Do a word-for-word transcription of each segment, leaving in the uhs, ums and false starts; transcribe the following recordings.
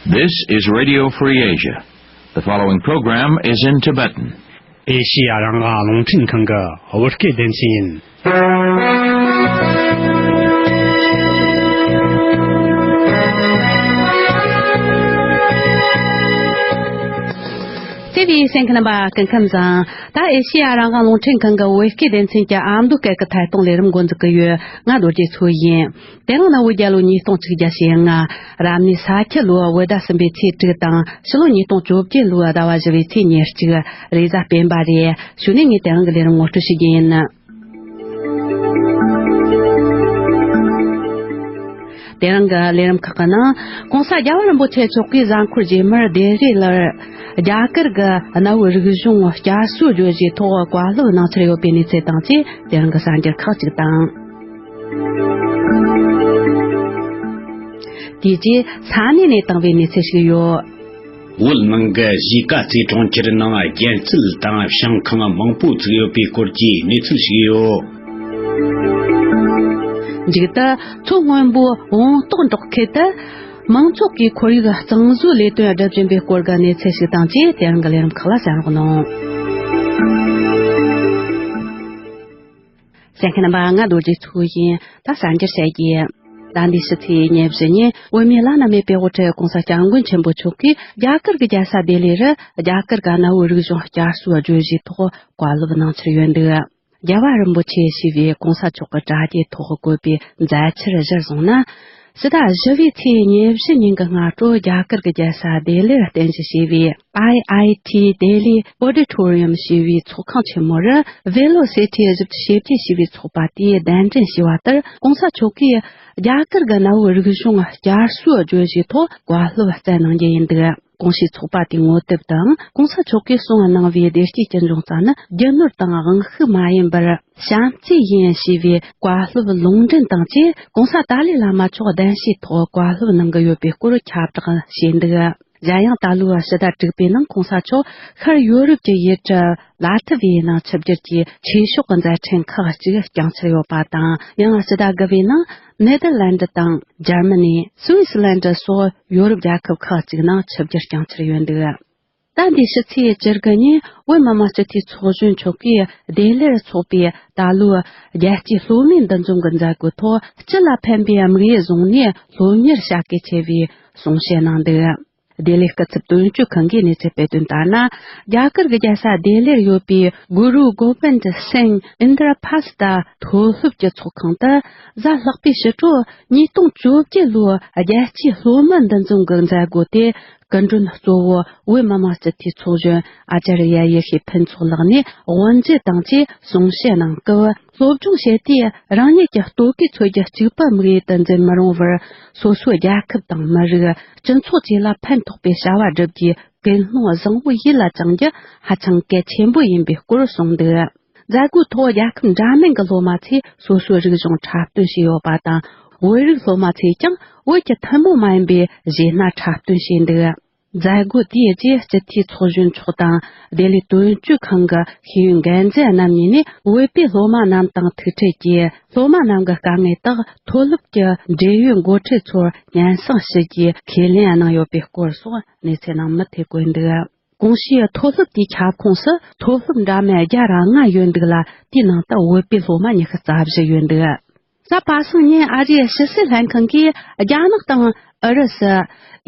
This is Radio Free Asia. The following program is in Tibetan. ཨེ་ཤི་ཡ་རང་དབང་རླུང་འཕྲིན་ཁང་གི་བོད་སྐད་སྡེ་ཚན་ཡིན། བརྩེ་བའི་གསན་མཁན་རྣམ་པ་སྐུ་ཁམས་བཟང་། ད་ཨེ་ཤི་ཡ་རང་དབང་རླུང་འཕྲིན་ཁང་གི་བོད་སྐད་སྡེ་ཚན་གྱི་ཨ་མདོ་སྐད་ཀྱི་ཐད་གཏོང་ལས་རིམ་འགོ་འཛུགས་ཀྱི་ཡོད། ང་རྡོ་རྗེ་མཚོ་ཡིན། དེ་རིང་ནི་བོད་རྒྱལ་ལོ་ཉིས་སྟོང་ཆིག་བརྒྱ་ཞེ་ལྔ། རབ་གནས་ས་ཁྱི་ལོའི་བོད་ཟླ་གསུམ་པའི་ཚེས་དྲུག་དང་། ཕྱི་ལོ་ཉིས་སྟོང་བཅོ་བརྒྱད་ལོའི་ཟླ་བ་བཞི་བའི་ཚེས་ཉེར་གཅིག། རེས་གཟའ་སྤེན་པ་རེད། གཞུག་ནས་ངས་དེ་རིང་གི་ལས་རིམ་ངོ་སྤྲོད་ཞུ་རྒྱུ་ཡིན། དེ་རིང་གི་ལས་རིམ་ཁག་གི་ནང་། གོང་ས་རྒྱལ་བ་རིན་པོ་ཆེ་མཆོག་གིས་གཟའ་འཁོར་རྗེས་མར་ལྡེ་རེ་ལར་རྒྱ་གར་གྱི་གནའ་བོའི་རིག་གཞུང་བསྐྱར་གསོའི་བརྗོད་གཞིའི་ཐོག་བཀའ་སློབ་གནང་འཆར་ཡོད་པའི་གནས་ཚུལ་དང་བཅས། དེ་རིང་གི་གསར་འགྱུར་ཁག་ཅིག་དང་། དེ་རྗེས་ས་གནས་ནས་བཏང་བའི་གནས་ཚུལ་ཞིག་ཡོད། བོད་ནང་གི་གཞིས་ཀ་རྩེ་གྲོང་ཁྱེར་ནང་རྒྱལ་རྩེད་དང་བྱང་ཁང་མང་པོ་བཙུགས་ཡོད་པའི་སྐོར་གྱི་གནས་ཚུལ་ཞིག་ཡོད། མཇུག་ཏུ་མཚོ་སྔོན་པོའི་བོང་སྟོག་འབྲོག་ཁུལ་དུ་མང་ཚོགས་ཀྱིས་ཁོར་ཡུག་གཙང་བཟོའི་ལས་དོན་སྒྲུབ་བཞིན་པའི་སྐོར་གྱི་གནས་ཚུལ་ཞིག་དང་བཅས། དེ་རིང་གི་ལས་རིམ་ཁག་ལ་གསན་རོགས་གནང་། གསན་མཁན་རྣམ་པ། ང་རྡོ་རྗེ་མཚོ་ཡིན། ད་གསར་འགྱུར་བཤད་རྒྱུ། ཟླ་འདིའི་ཕྱི་ཚེས་ཉེར་བཞི་ཉིན་བོད་མིའི་བླ་ན་མེད་པའི་དབུ་ཁྲིད་༸གོང་ས་༸སྐྱབས་མགོན་ཆེན་པོ་མཆོག་གིས་རྒྱ་གར་གྱི་རྒྱལ་ས་ལྡི་ལི་རུ་རྒྱ་གར་གྱི་གནའ་བོའི་རིག་གཞུང་བསྐྱར་གསོའི་བརྗོད་གཞིའི་ཐོག་བཀའ་སློབ་གནང་འཆར་ཡོད་འདུག། རྒྱལ་བ་རིན་པོ་ཆེ་ཞེས་པའི་༸གོང་ས་མཆོག་གི་དྲ་རྒྱའི་ཐོག་བཀོད་པའི་མཛད་འཆར་གཞིར་བཟུང་ན། ཕྱི་ཟླ་བཞི་པའི་ཚེས་ཉེར་བཞི་ཉིན་གྱི་སྔ་དྲོ་རྒྱ་གར་གྱི་རྒྱལ་ས་ལྡི་ལིར་རྟེན་གཞི་བྱས་པའི་I I T Delhi Auditorium ཞེས་པའི་ཚོགས་ཁང་ཆེན་མོ་རུ། Velocity Egypt ཞེས་བརྗོད་བྱས་པའི་ཚོགས་པ་དེས་གདན་འདྲེན་བྱས་པ་ལྟར། ༸གོང་ས་མཆོག་གིས་རྒྱ་གར་གྱི་གནའ་བོའི་རིག་གཞུང་བསྐྱར་གསོའི་བརྗོད་གཞིའི་ཐོག་བཀའ་སློབ་སྩལ་གནང་རྒྱུ་ཡིན་འདུག། གོང་ཞུས་ཚོགས་པ་དེའི་ངོ་དེབ་དུའང་༸གོང་ས་མཆོག་གིས་གསུངས་གནང་བའི་བདེ་སྐྱིད་ཀྱི་འབྱུང་རྩ་ནི་རྒྱུ་ནོར་དང་དབང་ཤུགས་མ་ཡིན་པར་བྱམས་བརྩེ་ཡིན་ཞེས་པའི་བཀའ་སློབ་ལུང་འདྲེན་དང་བཅས། ༸གོང་ས་ཏཱ་ལའི་བླ་མ་མཆོག་གདན་ཞུའི་ཐོག་བཀའ་སློབ་གནང་གི་ཡོད་པའི་སྐོར་ཁྱབ་བསྒྲགས་བྱས་འདུག། གཞན་ཡང་ད་ལོའི་ཕྱི་ཟླ་དྲུག་པའི་ནང་༸གོང་ས་མཆོག་ཤར་ཡོ་རོབ་ཀྱི་ཡུལ་གྲུ་ལ་ཐི་བའི་ནང་ཆིབས་བསྒྱུར་གྱིས་ཆོས་ཕྱོགས་ཀྱི་མཛད་འཕྲིན་ཁག་ཅིག་བསྐྱངས་འཆར་ཡོད་པ་དང་། ཡང་ཕྱི་ཟླ་དགུ་པའི་ནང་ནེ་དར་ལན་ཌི་དང་འཇར་མ་ནི། སུད་སི་ལན་ཌི་སོགས་ཡོ་རོབ་རྒྱལ་ཁབ་ཁག་ཅིག་ནང་ཆིབས་བསྒྱུར་བསྐྱངས་འཆར་ཡོད་འདུག། ད་འདི་ཕྱི་ཚེས་བཅུ་དགུ་ཉིན་བོད་མི་མང་སྤྱི་འཐུས་ཚོགས་གཞོན་མཆོག་གིས་ལྡི་ལིར་འཚོགས་པའི་ད་ལོའི་རྒྱལ་སྤྱིའི་སློབ་མའི་འདུ་འཛོམས་ཀྱི་མཛད་སྒོའི་ཐོག་སྤྱི་ལ་ཕན་པའི་དམིགས་ཡུལ་བཟུང་ནས་སློབ་གཉེར་བྱ་གལ་ཆེ་བའི་གསུང་བཤད་གནང་འདུག། ལྡི་ལི་སྐུ་ཚབ་དོན་གཅོད་ཁང་གིས་གནས་ཚུལ་སྤེལ་དོན་ལྟར་ན། རྒྱ་གར་གྱི་རྒྱལ་ས་ལྡི་ལིར་ཡོད་པའི་གུ་རུ་གོ་བིནད་སིང་ཨིན་དྲ་པ་སི་ཏ་མཐོ་སློབ་ཀྱི་ཚོགས་ཁང་དུ། གཟའ་ལྷག་པའི་ཕྱི་དྲོ་ཉིས་སྟོང་བཅོ་བརྒྱད་ལོའི་རྒྱལ་སྤྱིའི་སློབ་མའི་འདུ་འཛོམས་ཀྱི་མཛད་སྒོ་དེ། སྐུ་མགྲོན་གཙོ་བོ་བོད་མི་མང་སྤྱི་འཐུས་ཚོགས་གཞོན་ཨ་ཅཱརྱ་ཡེ་ཤེས་ཕུན་ཚོགས་ལགས་ནས་དབུ་འབྱེད་དང་བཅས་གསུང་བཤད་གནང་སྐབས། སློབ་སྦྱོང་བྱས་ཏེ་རང་ཉིད་ཀྱི་ལྟོ་གོས་འཚོལ་རྒྱུ་གཅིག་པུ་དམིགས་ཡུལ་དུ་འཛིན་མི་རུང་བར། སོ་སོའི་རྒྱལ་ཁབ་དང་མི་རིགས། སྤྱི་ཚོགས་བཅས་ལ་ཕན་ཐོགས་པའི་བྱ་བ་བསྒྲུབ་རྒྱུའི་ཀུན་སློང་བཟང་བོ་ཡིད་ལ་བཅངས་རྒྱུ་ཧ་ཅང་གལ་ཆེན་པོ་ཡིན་པའི་སྐོར་གསུངས་འདུག། མཛད་སྒོའི་ཐོག་རྒྱལ་ཁབ་འདྲ་མིན་གྱི་སློབ་མ་ཚོས་སོ་སོའི་རིག་གཞུང་འཁྲབ་སྟོན་བྱས་ཡོད་པ་དང་། བོད་རིགས་སློབ་མ་ཚོས་ཀྱང་བོད་ཀྱི་ཐུན་མོང་མ་ཡིན་པའི་གཞས་སྣ་འཁྲབ་སྟོན་བྱས་འདུག། མཛད་སྒོ་དེའི་རྗེས་སྤྱི་འཐུས་ཚོགས་གཞོན་མཆོག་དང་ལྡི་ལི་དོན་གཅོད་ཁང་གི་ཤེས་ཡོན་འགན་འཛིན་རྣམ་གཉིས་ནས་བོད་པའི་སློབ་མ་རྣམས་དང་ཐུག་འཕྲད་ཀྱིས། སློབ་མ་རྣམས་ཀྱི་དཀའ་ངལ་དག་མཐོ་སློབ་ཀྱི་འབྲེལ་ཡོད་འགོ་ཁྲིད་ཚོར་སྙན་སེང་ཞུ་རྒྱུའི་ཁས་ལེན་གནང་ཡོད་པའི་སྐོར་སོགས་གནས་ཚུལ་རྣམས་མུ་མཐུད་བཀོད་འདུག། གོང་ཞུས་མཐོ་སློབ་དེའི་ཁྱབ་ཁོངས་སུ་མཐོ་སློབ་འདྲ་མིན་བརྒྱ་ར་ལྔ་ཡོད་འདུག་ལ། དེའི་ནང་དུ་བོད་པའི་སློབ་མ་ཉི་ཤུ་རྩ་བཞི་ཡོད་འདུག། གཟའ་པ་སངས་ཉིན་ཨ་རིའི་ཕྱི་སྲིད་ལྷན་ཁང་གིས་རྒྱ་ནག་དང་ཨུ་རུ་སུ།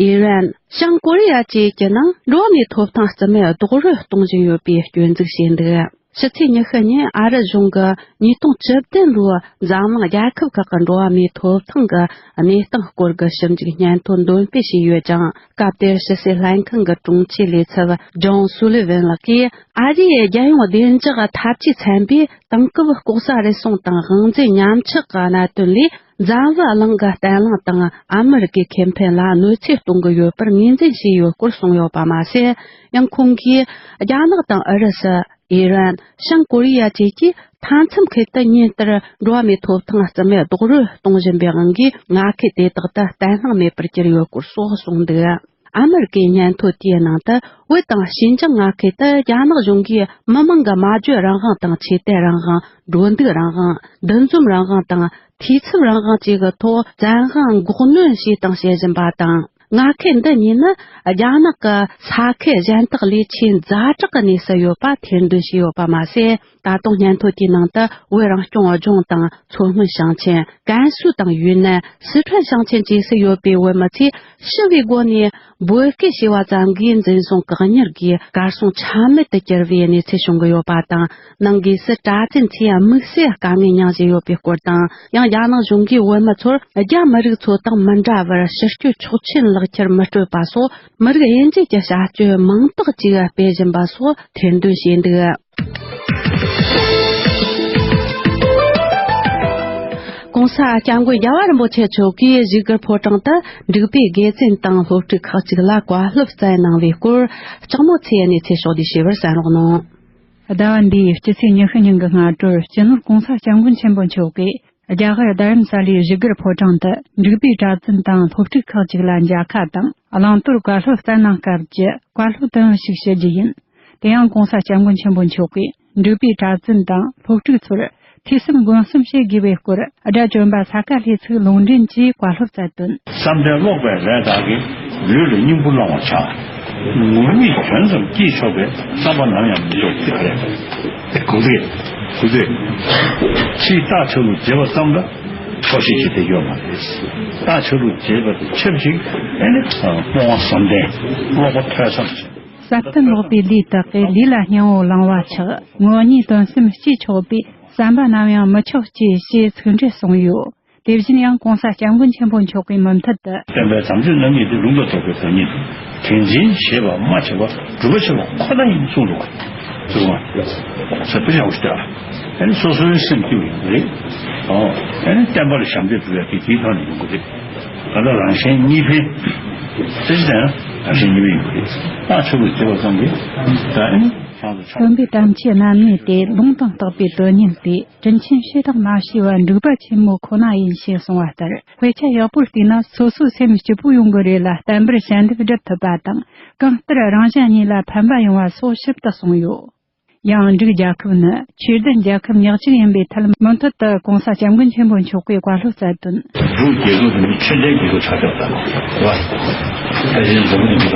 ཨི་རན། བྱང་ཀོ་རི་ཡ་བཅས་ཀྱི་ནང་འགྲོ་བ་མིའི་ཐོབ་ཐང་རྩིས་མེད་རྡོག་རོལ་གཏོང་བཞིན་ཡོད་པའི་སྐྱོན་འཛུགས་བྱས་འདུག། ཕྱི་ཚེས་ཉི་ཤུ་ཉིན་ཨ་རི་གཞུང་གིས་ཉིས་སྟོང་བཅུ་བདུན་ལོའི་འཛམ་གླིང་རྒྱལ་ཁབ་ཁག་གི་འགྲོ་བ་མིའི་ཐོབ་ཐང་གི་གནས་སྟངས་སྐོར་གྱི་ཞིབ་འཇུག་སྙན་ཐོ་འདོན་སྤེལ་བྱས་ཡོད་ཅིང་། སྐབས་དེར་ཕྱི་སྲིད་ལྷན་ཁང་གི་དྲུང་ཆེ་ལས་ཚབ་ཇོན་སུ་ལི་ཝན་ལགས་ཀྱིས། ཨ་རིའི་རྒྱལ་ཡོངས་བདེ་འཇགས་འཐབ་ཇུས་ཚན་པས་དེང་སྐབས་ལྐོག་ཟ་རུལ་སུངས་དང་དབང་འཛིན་ཉམས་ཆག་གི་གནད་དོན་ལས། འཛམ་བུ་གླིང་གི་བརྟན་ལྷིང་དང་ཨ་མི་རི་ཀའི་ཁེ་ཕན་ལ་གནོད་འཚེ་གཏོང་གི་ཡོད་པར་ངོས་འཛིན་བྱས་ཡོད་སྐོར་གསུངས་ཡོད་པ་མ་ཟད། ཡང་ཁོང་གིས་རྒྱ་ནག་དང་ཨུ་རུ་སུ། ཨི་རན། བྱང་ཀོ་རི་ཡ་བཅས་ཀྱིས་མཐའ་མཚམས་ཁུལ་དུ་ཉིན་ལྟར་འགྲོ་བ་མིའི་ཐོབ་ཐང་རྩིས་མེད་རྡོག་རོལ་གཏོང་བཞིན་པའི་དབང་གིས་མངའ་ཁུལ་དེ་དག་ཏུ་བརྟན་ལྷིང་མེད་པར་གྱུར་ཡོད་སྐོར་སོགས་གསུངས་འདུག། ཨ་མི་རི་ཀའི་སྙན་ཐོ་དེའི་ནང་དུ། བོད་དང་ཞིན་ཅང་མངའ་ཁུལ་དུ་རྒྱ་ནག་གཞུང་གིས་མི་མང་གི་སྨྲ་བརྗོད་རང་དབང་དང་ཆོས་དད་རང་དབང་། འགྲོ་འདུག་རང་དབང་། འདུ་འཛོམས་རང་དབང་དང་། འཐུས་ཚབ་རང་དབང་བཅས་ཀྱི་ཐོག་བཙན་དབང་འགོག་གནོན་བྱས་དང་བྱེད་བཞིན་པ་དང་། མངའ་ཁུལ་འདི་གཉིས་ནི་རྒྱ་ནག་གི་ས་ཁུལ་གཞན་དག་ལས་ཆེས་ཛ་དྲག་གི་གནས་སུ་ཡོད་པ་ཐེར་འདོན་བྱས་ཡོད་པ་མ་ཟད། ད་དུང་སྙན་ཐོ་དེའི་ནང་དུ་བོད་རང་སྐྱོང་ལྗོངས་དང་མཚོ་སྔོན་ཞིང་ཆེན། ཀན་སུའུ་དང་ཡུན་ནན། སི་ཁྲོན་ཞིང་ཆེན་བཅས་སུ་ཡོད་པའི་བོད་མི་ཚོས་ཞི་བའི་སྒོ་ནས་འབོད་སྐུལ་བྱས་པ་ཙམ་གྱིས་འཛིན་བཟུང་བཀག་ཉར་གྱིས་གར་སོང་ཆ་མེད་དུ་གྱུར་བའི་གནས་ཚུལ་བྱུང་གི་ཡོད་པ་དང་། ནང་སྒོས་སུ་གྲྭ་བཙུན་ཚོས་དམིགས་བསལ་དཀའ་ངལ་མྱངས་བཞིན་ཡོད་པའི་སྐོར་དང་། ཡང་རྒྱ་ནག་གཞུང་གིས་བོད་མི་ཚོར་རྒྱ་མི་རིགས་ཚོ་དང་མི་འདྲ་བར་ཕྱི་སྐྱོད་ཆོག་མཆན་ལག་ཁྱེར་མི་སྤྲོད་པ་སོགས། མི་རིགས་དབྱེ་འབྱེད་ཀྱི་བྱ་སྤྱོད་མང་དག་ཅིག་སྤེལ་བཞིན་པ་སོགས་ཐེར་འདོན་བྱས་འདུག། ྋགོང་ས་ྋསྐྱབས་མགོན་རྒྱལ་བ་རིན་པོ་ཆེ་མཆོག་གིས་བཞུགས་སྒར་ཕོ་བྲང་དུ་འབྲུག་པའི་དགེ་བཙུན་དང་སློབ་ཕྲུག་ཁག་ཅིག་ལ་བཀའ་སློབ་སྩལ་གནང་བའི་སྐོར། ལྕགས་མོ་ཚེ་ཡི་གནས་ཚུལ་ཕྱོགས་བསྡུས་ཞུས་པར་གསན་རོགས་གནང་། ཟླ་བ་འདིའི་སྤྱི་ཚེས་ཉི་ཤུ་ཉིན་གྱི་སྔ་དྲོར་སྤྱི་ནོར་༧གོང་ས་༧སྐྱབས་མགོན་ཆེན་པོ་མཆོག་གིས་རྒྱ་གར་རྡ་རམ་ས་ལའི་བཞུགས་སྒར་ཕོ་བྲང་དུ་འབྲུག་པའི་གྲྭ་བཙུན་དང་སློབ་ཕྲུག་ཁག་ཅིག་ལ་མཇལ་ཁ་དང་བླང་དོར་བཀའ་སློབ་སྩལ་གནང་སྐབས་ཀྱི་བཀའ་སློབ་དོན་ཞིག་ཞུ་རྒྱུ་ཡིན། དེ་ཡང་༧གོང་ས་༧སྐྱབས་མགོན་ཆེན་པོ་མཆོག་གིས་འབྲུག་པའི་གྲྭ་བཙུན་དང་སློབ་ཕྲུག་ཚོར་ཐོས་བསམ་སྒོམ་གསུམ་བྱེད་དགོས་པའི་སྐོར་དགྲ་བཅོམ་པ་ས་ག་ལྷའི་ཚིག་ལུང་འདྲེན་གྱིས་བཀའ་སློབ་སྩལ་དོན། བསམ་གཏན་ཀློག་པའི་ལས་དག་གིས། ལུས་ལ་སྙིང་པོ་བླང་བར་བྱ། ངུར་སྨྲིག་གྱོན་ཙམ་སྐྱེས་ཆོག་པའི། བསམ་པ་ནམ་ཡང་མི་སྐྱོ་ཟེར་རེད། གུ་རེ། གུ་རེ། ཕྱིས་རྟ་ཆ་ལུགས་བརྗེས་པ་ཙམ་ལ་འཚོ་ཞིག་བྱེད་བསྡད་ཡོད་མ་རེད། རྟ་ཆ་ལུགས་བརྗེས་པ་དང་ཆབས་ཅིག་ཨེ་ནི་སྤོང་བ་བསམ་གཏན་ཀློག་པ་ཐོས་བསམ་བྱེད། ཟབ་ཏུ་ལོག་པའི་ལུས་དག་གིས། ལུས་ལ་སྙིང་པོ་བླང་བ་ཆགས། ངུར་སྨྲིག་དོན་གསུམ་སྐྱེས་ཆོག་པའི། བསམ་པ་ནམ་ཡང་མི་སྐྱོ་ཅེས་ཞེས་ཚིག་འགྲེལ་གསུངས་ཡོད། དེ་བཞིན་ཡང་༧གོང་ས་༧སྐྱབས་མགོན་ཆེན་པོ་མཆོག་གི་མུ་མཐུད་དུ། བསྟན་པའི་དམ་ཆོས་རྣམ་གཉིས་ཏེ། ལུང་དང་རྟོགས་པའི་དོན་གཉིས་ཏེ། དེ་འཛིན་བྱེད་པ་སྨྲ་བྱེད་པ། སྒྲུབ་པ་བྱེད་པ་ཁོ་ན་ཡིན་གསུངས་འདུག་པ། གསུངས་པ། ས་པི་ཡག་པོ་ཞིག་ལྟ། ཨ་ནི་སོ་སོའི་སེམས་སྐྱིད་པ་ཡོང་གི་རེད། ཨོ། ཨ་ནི་བསྟན་པ་ལ་ཞབས་འདེགས་སྒྲུབ་ཡ་དེ་དེའི་ཐོག་ནས་ཡོང་གི་རེད། ད་ལྟ་རང་གཞན་གཉིས་ཕན། ཙི་ཙི་དང་རང་གཞན་གཉིས་ཕན་ཡོང་གི་རེད། ཨ་ཆོས་ལུགས་བྱེད་པ་ཙམ་གྱིས། ད་ཨ་ནི་ཁྱེད་ཚོ་ཆོས། བསྟན་པའི་དམ་ཆོས་རྣམ་གཉིས་ཏེ། ལུང་དང་རྟོགས་པའི་དོན་གཉིས་ཏེ། དྲིན་ཆེན་བཤད་དང་མ་བཤད་པ། འབྲུག་པ་ཆེན་མོ་ཁོ་ན་ཡིན་ཞེས་གསུངས་པ་ལྟར། དཔེ་ཆ་ཡག་པོར་བལྟས་ན་སོ་སོའི་སེམས་སྐྱིད་པོ་ཡོང་གི་རེད་ལ། བསྟན་པར་ཞལ་འདེབས་སྒྲུབ་ཐུབ་པ་དང་། གང་ལྟར་རང་གཞན་གཉིས་ལ་ཕན་པ་ཡོང་བ་སོགས་ཞིབ་ཏུ་གསུངས་ཡོད། ཡང་འབྲུག་རྒྱལ་ཁབ་ནི་ཆོས་ལྡན་རྒྱལ་ཁབ་ཉག་གཅིག་ཡིན་པའི་ཐད། མུ་མཐུད་དུ་༧གོང་ས་༧སྐྱབས་མགོན་ཆེན་པོ་མཆོག་གིས་བཀའ་སློབ་སྩལ་དོན། འབྲུག་རྒྱལ་ཁབ་འདི་ནི་ཆོས་ལྡན་རྒྱལ་ཁབ་ཆགས་ཆོག་ད་བ། ད་ཅི་འཛམ་བུ་གླིང་གི་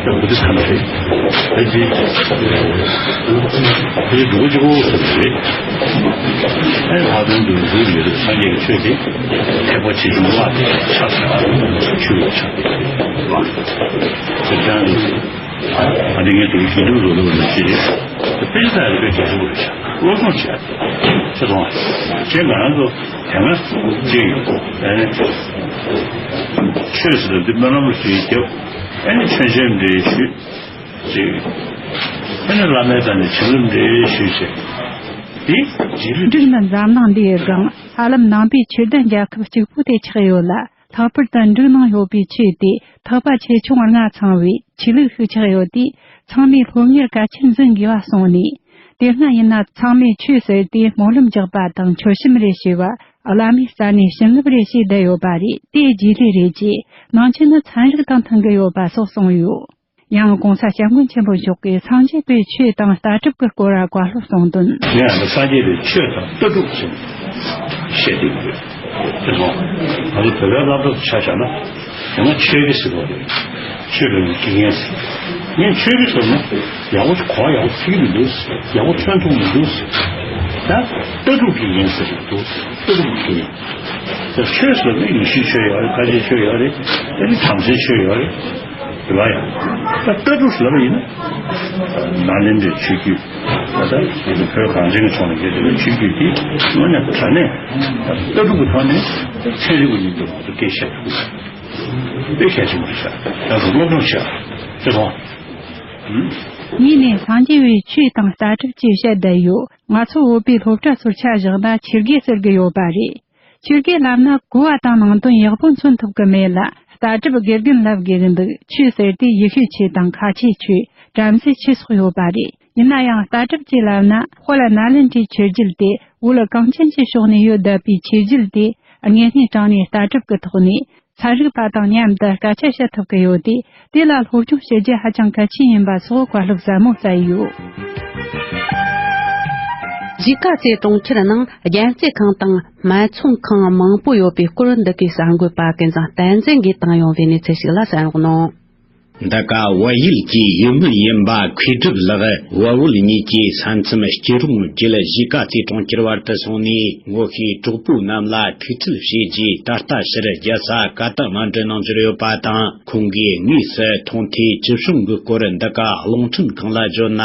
ད་བུ་དི་ཁམས་རེད། ད་ཅི་དེ་འགྲོ་གི་འགྲོ་གི་ཟེར་རེད། ཨེ་ལྷག་དོན་དུ་འབྲུག་ཡོད་དུས་སངས་རྒྱས་ཀྱི་ཆོས་དེ་ཐེག་པ་ཆེ་ཆུང་བླ་དེ་ཆགས་ཆགས་ཆོས་ཡོད་ཆགས་དེ་བ། དེ་ཀྱང་ཨ་ནི་ངས་དེ་ཞུ་འདུག་བཟོ་འདུག་ནི་ཅི་རེད། དཔེ་ཆ་ལྟ་ཡ་དཔེ་དེ་ཞུ་བ་རེད་ཤག་སློབ་སྦྱོང་བྱས་ཏེ་ཆེ་མཐོང་བ་ཁྱེད་ང་རང་ཚོ་དེ་སྔ་ཅི་ཡོད་ཨ་ནི་ཆོས་ཟེར་དུས་སྨོན་ལམ་ཞུ་ཡི་རྒྱབ་ཨ་ནི་མཆོད་མཇལ་འདྲ་ཞུས་ཅིག་ཨ་ནི་བླ་མའི་ད་ནི་བྱིན་རླབས་འདྲ་ཞུས་ཅིག་དེ་རྗེས་ལུས། འབྲུག་ནི་འཛམ་གླིང་འདིའི་སྒང་ཧ་ལམ་ནང་པའི་ཆོས་ལྡན་རྒྱལ་ཁབ་གཅིག་པུ་དེ་ཆགས་ཡོད་ལ། ལྷག་པར་དུ་འབྲུག་ནང་ཡོད་པའི་ཆོས་དེ་ཐེག་པ་ཆེ་ཆུང་ལྔ་ཚང་བའི་ཆོས་ལུགས་ཤིག་ཆགས་ཡོད་དུས། ཚང་མས་སློབ་གཉེར་གལ་ཆེར་འཛིན་དགོས་པ་གསུངས་ནས། དེ་སྔ་ཡིན་ན་ཚང་མས་ཆོས་ཟེར་དུས་སྨོན་ལམ་རྒྱག་པ་དང་མཆོད་བཤམས་རེ་ཞུ་བ། བླ་མའི་རྩ་ནས་བྱིན་རླབས་རེ་ཞུས་བསྡད་ཡོད་པ་རེད། དེ་རྗེས་ལུས་རེད་ཅེས་ནང་ཆོས་ནི་ཚན་རིག་དང་མཐུན་གྱི་ཡོད་པ་སོགས་གསུངས་ཡོད། ཡང་༧གོང་ས་༧སྐྱབས་མགོན་ཆེན་པོ་མཆོག་གིས་སངས་རྒྱས་པའི་ཆོས་དང་ལྟ་གྲུབ་ཀྱི་སྐོར་བཀའ་སློབ་གསུངས་དོན། ངས་ཨ་ནི་སངས་རྒྱས་པའི་ཆོས་དང་ལྟ་གྲུབ་ཟེར་བཤད་དེ་ཡོད། དེ་སོང་ང་ཚོ་བོད་པའི་སློབ་གྲྭ་དུ་ཆ་བཞག་ན་ཡང་ན་ཆོས་དགེ་ཟེར་བ་རེད། ཆོས་པའི་དགེ་རྒན་ཟེར། ངས་ཆོས་དགེ་ཟེར་ན་ཡག་པོ་གོ་ཡག་པོ་ཚིག་མི་འདུག་ཟེར། ཡག་པོ་ཐོན་ཐུབ་མི་འདུག་ཟེར། ད་ལྟ་གྲུབ་དགེ་རྒན་ཟེར་གྱི་འདུག་ལྟ་གྲུབ་དགེ་རྒན། ད་ཆོས་ཟེར་ན་ཡེ་ཤུའི་ཆོས་ཡོད་རེད། ཁ་ཆེའི་ཆོས་ཡོད་རེད། ཨ་ནི་བྲམ་ཟེའི་ཆོས་ཡོད་རེད། རེད་བ་ཡ། ད་ལྟ་གྲུབ་ཟེར་བ་ཡིན་ན། ནཱ་ལེནྡྲའི་ཆོས་བརྒྱུད། ད་ལྟ་ཡིན་ན་བོད་གངས་ཅན་གྱི་ཕྱོགས་ནས་ཡོད་པའི་ཆོས་བརྒྱུད་དེ་དངོས་གནས་དྲང་གནས་ལྟ་གྲུབ་ཀྱི་ཐོག་ནས་ཚན་རིག་པ་ཡིན་དུས་ང་ཚོ་སྐད་བཤད་ཐུབ་ཀྱི་རེད། དཔེ་གལ་ཆེན་པོ་རེད་ཤག་ད་དུང་སློབ་སྦྱོང་བྱས་ཅེས་སོང་། གཉིས་ནས་སངས་རྒྱས་པའི་ཆོས་དང་ལྟ་གྲུབ་ཅེས་བཤད་བསྡད་ཡོད། ང་ཚོ་བོད་པའི་སློབ་གྲྭ་ཚོར་ཆ་བཞག་ན་ཆོས་དགེ་ཟེར་གི་ཡོད་པ་རེད། ཆོས་དགེ་ལབ་ན་གོ་བ་དང་ནང་དོན་ཡག་པོ་མཚོན་ཐུབ་ཀྱི་མེད་ལ། ལྟ་གྲུབ་དགེ་རྒན་ལབ་དགོས་ཀྱི་འདུག་ཆོས་ཟེར་དུས་ཡེ་ཤུའི་ཆོས་དང་ཁ་ཆེའི་ཆོས། བྲམ་ཟེའི་ཆོས་སོགས་ཡོད་པ་རེད། ཡིན་ན་ཡང་ལྟ་གྲུབ་ཅེས་ལབ་ན་དཔལ་ནཱ་ལེནྡྲའི་ཆོས་བརྒྱུད་དེ་བོད་གངས་ཅན་གྱི་ཕྱོགས་ནས་ཡོད་བསྡད་པའི་ཆོས་བརྒྱུད་དེ་དངོས་གནས་དྲང་གནས་ལྟ་གྲུབ་ཀྱི་ཐོག་ནས་ཚན་རིག་པ་དང་མཉམ་དུ་སྐད་ཆ་བཤད་ཐུབ་ཀྱི་ཡོད་དེ། དེ་ལ་སློབ་སྦྱོང་བྱེད་རྒྱུ་ཧ་ཅང་གལ་ཆེན་ཡིན་པ་སོགས་བཀའ་སློབ་ཟབ་མོ་སྩལ་ཡོད། གཞིས་ཀ་རྩེ་གྲོང་ཁྱེར་ནང་རྒྱལ་རྩེ་ཁང་དང་སྨད་འཚོང་ཁང་མང་པོ་ཡོད་པའི་སྐོར་འདི་གའི་གསར་འགོད་པ་ཀུན་བཟང་བསྟན་འཛིན་གྱིས་བཏང་ཡོང་བའི་གནས་ཚུལ་ཞིག་ལ་གསན་རོགས་གནང་། འདི་ག་བལ་ཡུལ་གྱི་ཡུལ་མི་ཡིན་པ་མཁས་གྲུབ་ལགས་བལ་བོད་གཉིས་ཀྱི་ས་མཚམས་སྐྱིད་རོང་བརྒྱུད་གཞིས་ཀ་རྩེ་གྲོང་ཁྱེར་བར་དུ་སོང་ནས་ངོ་ཤེས་གྲོགས་པོ་རྣམས་ལ་ཐུག་འཕྲད་བྱས་རྗེས། ད་ལྟ་ཕྱིར་རྒྱལ་ས་ཀ་ཐ་མན་ཌུ་ནང་འབྱོར་ཡོད་པ་དང་། ཁོང་གིས་དངོས་སུ་མཐོང་ཐོས་ཇི་བྱུང་གི་སྐོར་འདི་ག་རླུང་འཕྲིན་ཁང་ལ་བརྗོད་ན།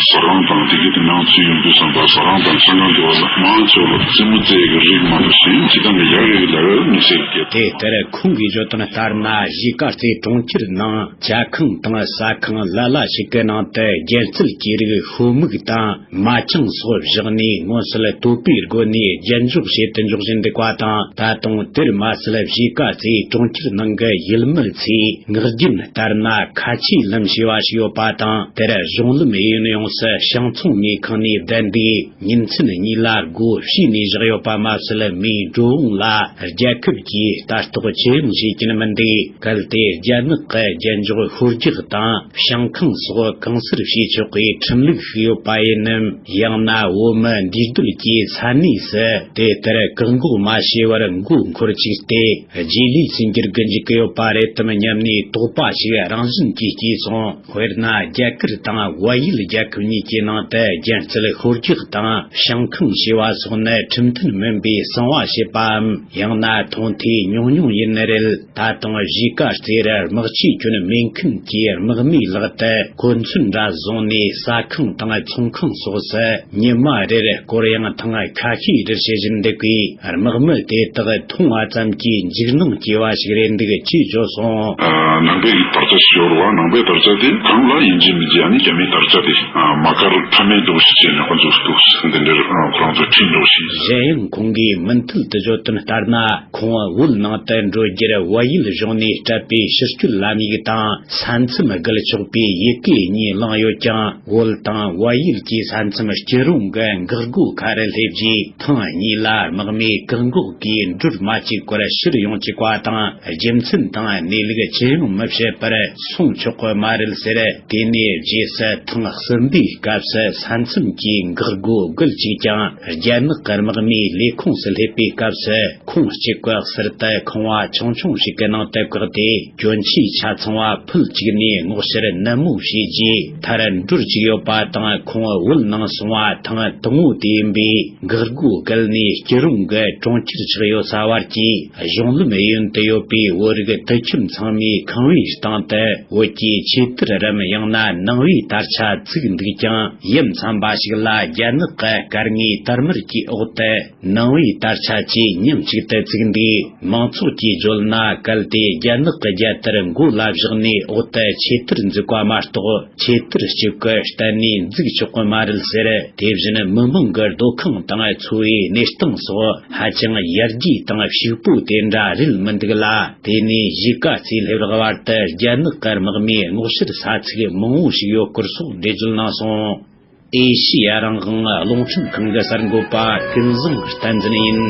ཟ་ཁང་དང་དེ་གའི་དེ་ནང་ཚུད་ཡོང་དུས་ཙམ་པ་ཟ་ཁང་དང་ཆང་ཁང་དུ་བ་ལ་མང་ཆེ་བ་ལ་རྩེད་མོ་རྩེ་གི་རིགས་མང་པོ་ཞིག་ཅི་ལྟར་ན་ཡག་ཡོད་ལ་ཡོད་མི་ཟེར་གི། དེ་ལྟར་ཁོང་གིས་བརྗོད་དོན་ལྟར་ན། གཞིས་ཀ་རྩེ་གྲོང་ཁྱེར་ནང་ཇ་ཁང་དང་ཟ་ཁང་ལ་ལ་ཞིག་གི་ནང་དུ་རྒྱལ་རྩེད་ཀྱི་རིགས་ཤོ་མིག་དང་མ་ཆང་སོགས་བཞག་ནས་མངོན་གསལ་དོད་པོའི་སྒོ་ནས་རྒྱན་འཇོག་བྱེད་དུ་འཇོག་བཞིན་འདུག་པ་དང་། ད་དུང་དེར་མ་ཟད་གཞིས་ཀ་རྩེའི་གྲོང་ཁྱེར་ནང་གི་ཡུལ་མི་ཚོས་ངག་རྒྱུན་ལྟར་ན་ཁ་ཆེའི་ལམ་ཞེས་པ་ཞིག་ཡོད་པ་དང་། དེར་གཞུང་ལམ་གཡས་གཡོན་ཡོངས་སུ་ཤིང་ཚོང་ངོས་ཁང་ནས་བསྡད་འདུག་ཉིན་མཚན་གཉིས་ལ་སྒོ་ཕྱེ་ནས་བཞག་ཡོད་པ་མ་ཟད། མིའི་འགྲོ་འོང་ལ་རྒྱལ་ཁབ་ཀྱིས་ལྟ་རྟོག་ཅི་ཡང་བྱེད་ཀྱིན་མི་འདུག་གལ་ཏེ་རྒྱ་ནག་གི་རྒྱན་འཇོག་ཤོ་རྒྱག་དང་ཤིང་ཁང་སོགས་གང་སར་བྱེད་ཆོག་པའི་ཁྲིམས་ལུགས་ཤིག་ཡོད་པ་ཡིན་ནམ། ཡང་ན་བོད་མི་འདུས་སྡོད་ཀྱི་ས་གནས་སུ་དེ་ལྟར་བཀག་འགོག་མ་བྱས་པར་མགོ་འཁོར་བཅུག་སྟེ། རྗེས་ལུས་སུ་འགྱུར་དུ་འཇུག་གི་ཡོད་པ་རེད་དམ་སྙམ་ནས་དོགས་པ་ཞིག་རང་བཞིན་གྱིས་སྐྱེས་སོང་། དཔེར་ན། རྒྱ་གར་དང་བལ་ཡུལ་རྒྱལ་ཁབ་གཉིས་ཀྱི་ནང་དུ་རྒྱལ་རྩེད་ཤོ་རྒྱག་དང་ཤིང་ཁང་ཞེས་པ་སོགས་ནི་ཁྲིམས་མཐུན་མིན་པའི་གསང་བ་བྱེད་པའམ། ཡང་ན་མཐོང་ཐོས་ཉུང་ཉུང་ཡིན་ནི་རེད། ད་དུང་གཞིས་ཀ་རྩེར་དམག་ཆས་གྱོན་མེད་མཁན་གྱི་དམག་མིའི་ལག་ཏུ་གོ་མཚོན་འདྲ་བཟུང་ནས་ཟ་ཁང་དང་ཚོང་ཁང་སོགས་སུ་ཉི་མ་རེར་སྐོར་གཡེང་ཐེངས་ཁ་ཤས་རེར་བྱེད་བཞིན་འདུག་པས། དམག་མི་དེ་དག་མཐོང་བ་ཙམ་གྱིས་འཇིགས་སྣང་སྐྱེ་བ་ཞིག་རེད་འདུག་ཅེས་བརྗོད་སོང་། ཨ། ནང་པའི་དར་ཆ་ཞིག་ཡོད་རེད་བ། ནང་པའི་དར་ཆ་དེ་གང་ལ་ཡིན་གཅིག་མིན་གཅིག་ཨ་ནི་རྒྱ་མིའི་དར་ཆ་དེ། ཨ། མ་དཀར་ཕ་མེས་འདུག་ཞེས་བྱས་ནས་ཁོ་ཚོས་འདུག་འདི་འདྲར་ཁོ་རང་ཚོས་ཁྲིད་འདུག་ཞེས། གཞན་ཡང་ཁོང་གིས་མུ་མཐུད་དུ་བརྗོད་དོན་ལྟར་ན། ཁོང་བོད་ནང་དུ་འགྲོ་རྒྱུར་བལ་ཡུལ་གཞུང་ནས་སྤྲད་པའི་ཕྱིར་སྐྱོད་ལམ་ཡིག་དང་། ས་མཚམས་བརྒལ་ཆོག་པའི་ཡི་གེ་གཉིས་བླངས་ཡོད་ཀྱང་། བོད་དང་བལ་ཡུལ་གྱི་ས་མཚམས་སྐྱིད་རོང་གི་འགག་སྒོ་ཁ་རུ་སླེབས་རྗེས། ཐེངས་གཉིས་ལ་དམག་མིས་བཀག་འགོག་གིས་འགྲུལ་མ་བཅུག་པར་ཕྱིར་ཡོང་བཅུག་པ་དང་། རྒྱུ་མཚན་དང་གནས་ལུགས་ཅི་ཡང་མི་བཤད་པར་སོང་ཆོག་གི་མ་རེད་ཟེར། དེ་ནས་རྗེས་སུ་ཐེངས་གསུམ་པའི་སྐབས་སུ་ས་མཚམས་ཀྱི་འགག་སྒོ་བརྒལ་བཅུག་ཀྱང་། རྒྱ་ནག་གི་དམག་མིའི་ལས་ཁུངས་སུ་སླེབས་པའི་སྐབས་སུ། ཁོང་གཅིག་པུ་ཟུར་དུ་ཁང་བ་ཆུང་ཆུང་ཞིག་གི་ནང་དུ་བཀག་སྟེ། གྱོན་ཆས་ཆ་ཚང་བ་ཕུད་བཅུག་ནས་ངོ་ཤེས་ནན་མོ་བྱས་རྗེས། མཐར་འགྲུལ་བཅུག་ཡོད་པ་དང་། ཁོང་བོད་ནང་སོང་བ་ཐེངས་དང་པོ་དེ་ཡིན་པས། འགག་སྒོ་བརྒལ་ནས་སྐྱིད་རོང་གི་གྲོང་ཁྱེར་ཆགས་ཡོད་ས་བར་གྱི་གཞུང་ལམ་གཡོན་དུ་ཡོད་པའི་བོད་རིགས་དུད་ཁྱིམ་ཚང་མའི་ཁང་བའི་སྟེང་དུ། བོད་ཀྱི་ཆོས་དར་རམ། ཡང་ན་ནང་པའི་དར་ཆ་བཙུགས་འདུག་ཀྱང་། ཡུམ་ཚན་པ་ཞིག་ལ་རྒྱ་ནག་གི་སྐར་ལྔའི་དར་དམར་གྱི་འོག་ཏུ་ནང་པའི་དར་ཆ་བཅས་མཉམ་གཅིག་ཏུ་བཙུགས་འདུག་མང་ཚོགས་ཀྱིས་བརྗོད་ན། གལ་ཏེ་རྒྱ་ནག་གི་རྒྱལ་དར་མགོ་ལ་བཞག་ནས་འོག་ཏུ་ཆོས་དར་འཛུགས་པ་མ་གཏོགས། ཆོས་དར་གཅིག་པུ་གཏན་ནས་འཛུགས་ཆོག་གི་མ་རེད་ཟེར། དེ་བཞིན་མི་མང་གི་སྡོད་ཁང་དང་འཚོ་བའི་གནས་སྟངས་སོགས་ཧ་ཅང་ཡར་རྒྱས་དང་ཕྱུག་པོ་དེ་འདྲ་རེད་མི་འདུག་ལ། དེ་ནས་གཞིས་ཀ་རྩེ་སླེབས་རག་བར་དུ་རྒྱ་ནག་གི་དམག་མིའི་སྔོག་བཤེར་ས་ཚིགས་མང་བོ་ཞིག་ཡོད་སྐོར་སོགས་འགྲེལ་བརྗོད་གནང་སོང་། ཨེ་ཤི་ཡ་རང་དབང་རླུང་འཕྲིན་ཁང་གི་གསར་འགོད་པ་ཀུན་བཟང་བསྟན་འཛིན་ཡིན།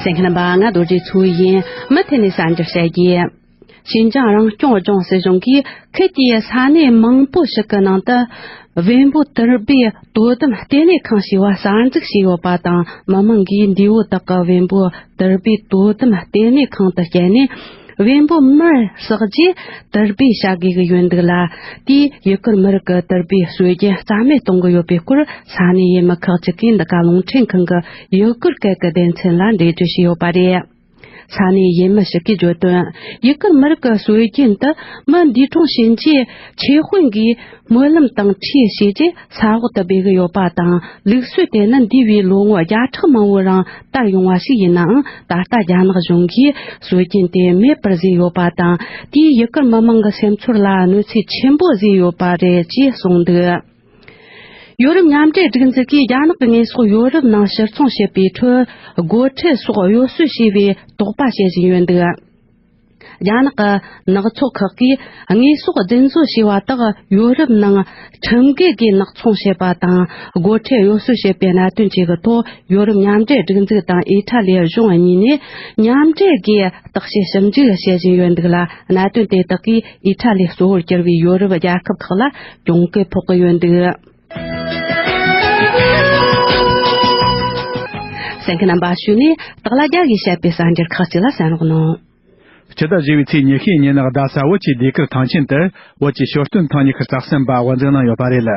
གསན་མཁན་རྣམ་པ། ང་རྡོ་རྗེ་མཚོ་ཡིན། མུ་མཐུད་ནས་གསར་འགྱུར་བཤད་རྒྱུ། ཞིན་ཅང་རང་སྐྱོང་ལྗོངས་སྲིད་གཞུང་གིས་ཁུལ་གྱི་ས་གནས་མང་པོ་ཞིག་གི་ནང་དུ་བེམ་པོ་དུར་སྦས་དོ་དམ་ལྟེ་གནས་ཁང་ཞེས་པ་གསར་འཛུགས་བྱས་ཡོད་པ་དང་། མི་མང་གིས་འདས་པོ་དག་གི་བེམ་པོ་དུར་སྦས་དོ་དམ་ལྟེ་གནས་ཁང་དུ་བསྐྱལ་ནས། བེམ་པོ་མར་བསགས་རྗེས་དུར་སྦས་བྱ་དགོས་ཀྱི་ཡོད་འདུག་ལ། དེས་ཡུ་གུར་མི་རིགས་ཀྱི་དུར་སྦས་སྲོལ་རྒྱུན་རྩ་མེད་གཏོང་གི་ཡོད་པའི་སྐོར་ས་གནས་ཡུལ་མི་ཁག་ཅིག་གིས་འདི་ག་རླུང་འཕྲིན་ཁང་གི་ཡུ་གུར་སྐད་ཀྱི་སྡེ་ཚན་ལ་འགྲེལ་བརྗོད་བྱས་ཡོད་པ་རེད། ས་གནས་ཡུལ་མི་ཞིག་གིས་བརྗོད་དོན། ཡུ་གུར་མི་རིགས་ཀྱི་སྲོལ་རྒྱུན་དུ་མི་འདས་གྲོངས་ཕྱིན་རྗེས་ཆོས་དཔོན་གྱིས་སྨོན་ལམ་དང་ཁྲུས་བྱས་རྗེས་ས་འོག་ཏུ་སྦས་ཀྱི་ཡོད་པ་དང་། ལུགས་སྲོལ་དེ་ནི་འདས་པའི་ལོ་ངོ་བརྒྱ་ཕྲག་མང་པོའི་རིང་དར་ཡོང་བ་ཞིག་ཡིན་ནའང་། ད་ལྟ་རྒྱ་ནག་གཞུང་གིས་སྲོལ་རྒྱུན་དེ་མེད་པར་བཟོས་ཡོད་པ་དང་། དེས་ཡུ་གུར་མི་མང་གི་སེམས་ཚོར་ལ་གནོད་འཚེ་ཆེན་པོ་བཟོས་ཡོད་པ་རེད་ཅེས་གསུངས་འདུག་ཡོ་རོབ་མཉམ་འབྲེལ་སྒྲིག་འཛུགས་ཀྱིས་རྒྱ་ནག་གི་དངོས་ཟོག་ཡོ་རོབ་ནང་ཕྱིར་ཚོང་བྱེད་པའི་ཁྲོད་སྒོ་ཁྲལ་སོགས་གཡོ་ཟོལ་བྱས་པའི་དོགས་པ་བྱེད་བཞིན་ཡོད་འདུག་རྒྱ་ནག་གི་ནག་ཚོགས་ཁག་གིས་དངོས་ཟོག་རྫུན་བཟོ་བྱས་པ་དག་ཡོ་རོབ་ནང་ཁྲིམས་འགལ་གྱིས་ནག་ཚོང་བྱས་པ་དང་། སྒོ་ཁྲལ་གཡོ་ཟོལ་བྱས་པའི་གནད་དོན་བཅས་ཀྱི་ཐོག་ཡོ་རོབ་མཉམ་འབྲེལ་སྒྲིག་འཛུགས་དང་ཨི་ཊ་ལི་གཞུང་གཉིས་ནས་མཉམ་འབྲེལ་སྒོས་བརྟག་དཔྱད་ཞིབ་འཇུག་བྱེད་བཞིན་ཡོད་འདུག་ལ། གནད་དོན་དེ་དག་གིས་ཨི་ཊ་ལི་གཙོ་བོར་གྱུར་པའི་ཡོ་རོབ་རྒྱལ་ཁབ་ཁག་ལ་གྱོང་གུན་ཕོག་གི་ཡོད་འདུག་གསན་མཁན་རྣམ་པ། ཞུས་ནས་སྟག་ལྷ་རྒྱལ་གྱིས་བཤད་པའི་གསར་འགྱུར་ཁག་ཅིག་ལ་གསན་རོགས་གནང་། སྤྱི་ཟླ་བཞི་པའི་ཚེས་ཉི་ཤུའི་ཉིན་རྡ་ས་བོད་ཀྱི་ཟློས་གར་ཐང་ཆེན་དུ་བོད་ཀྱི་ཞོ་སྟོན་ཐེངས་ཉི་ཤུ་རྩ་གསུམ་པ་དབུ་འཛུགས་གནང་ཡོད་པ་རེད།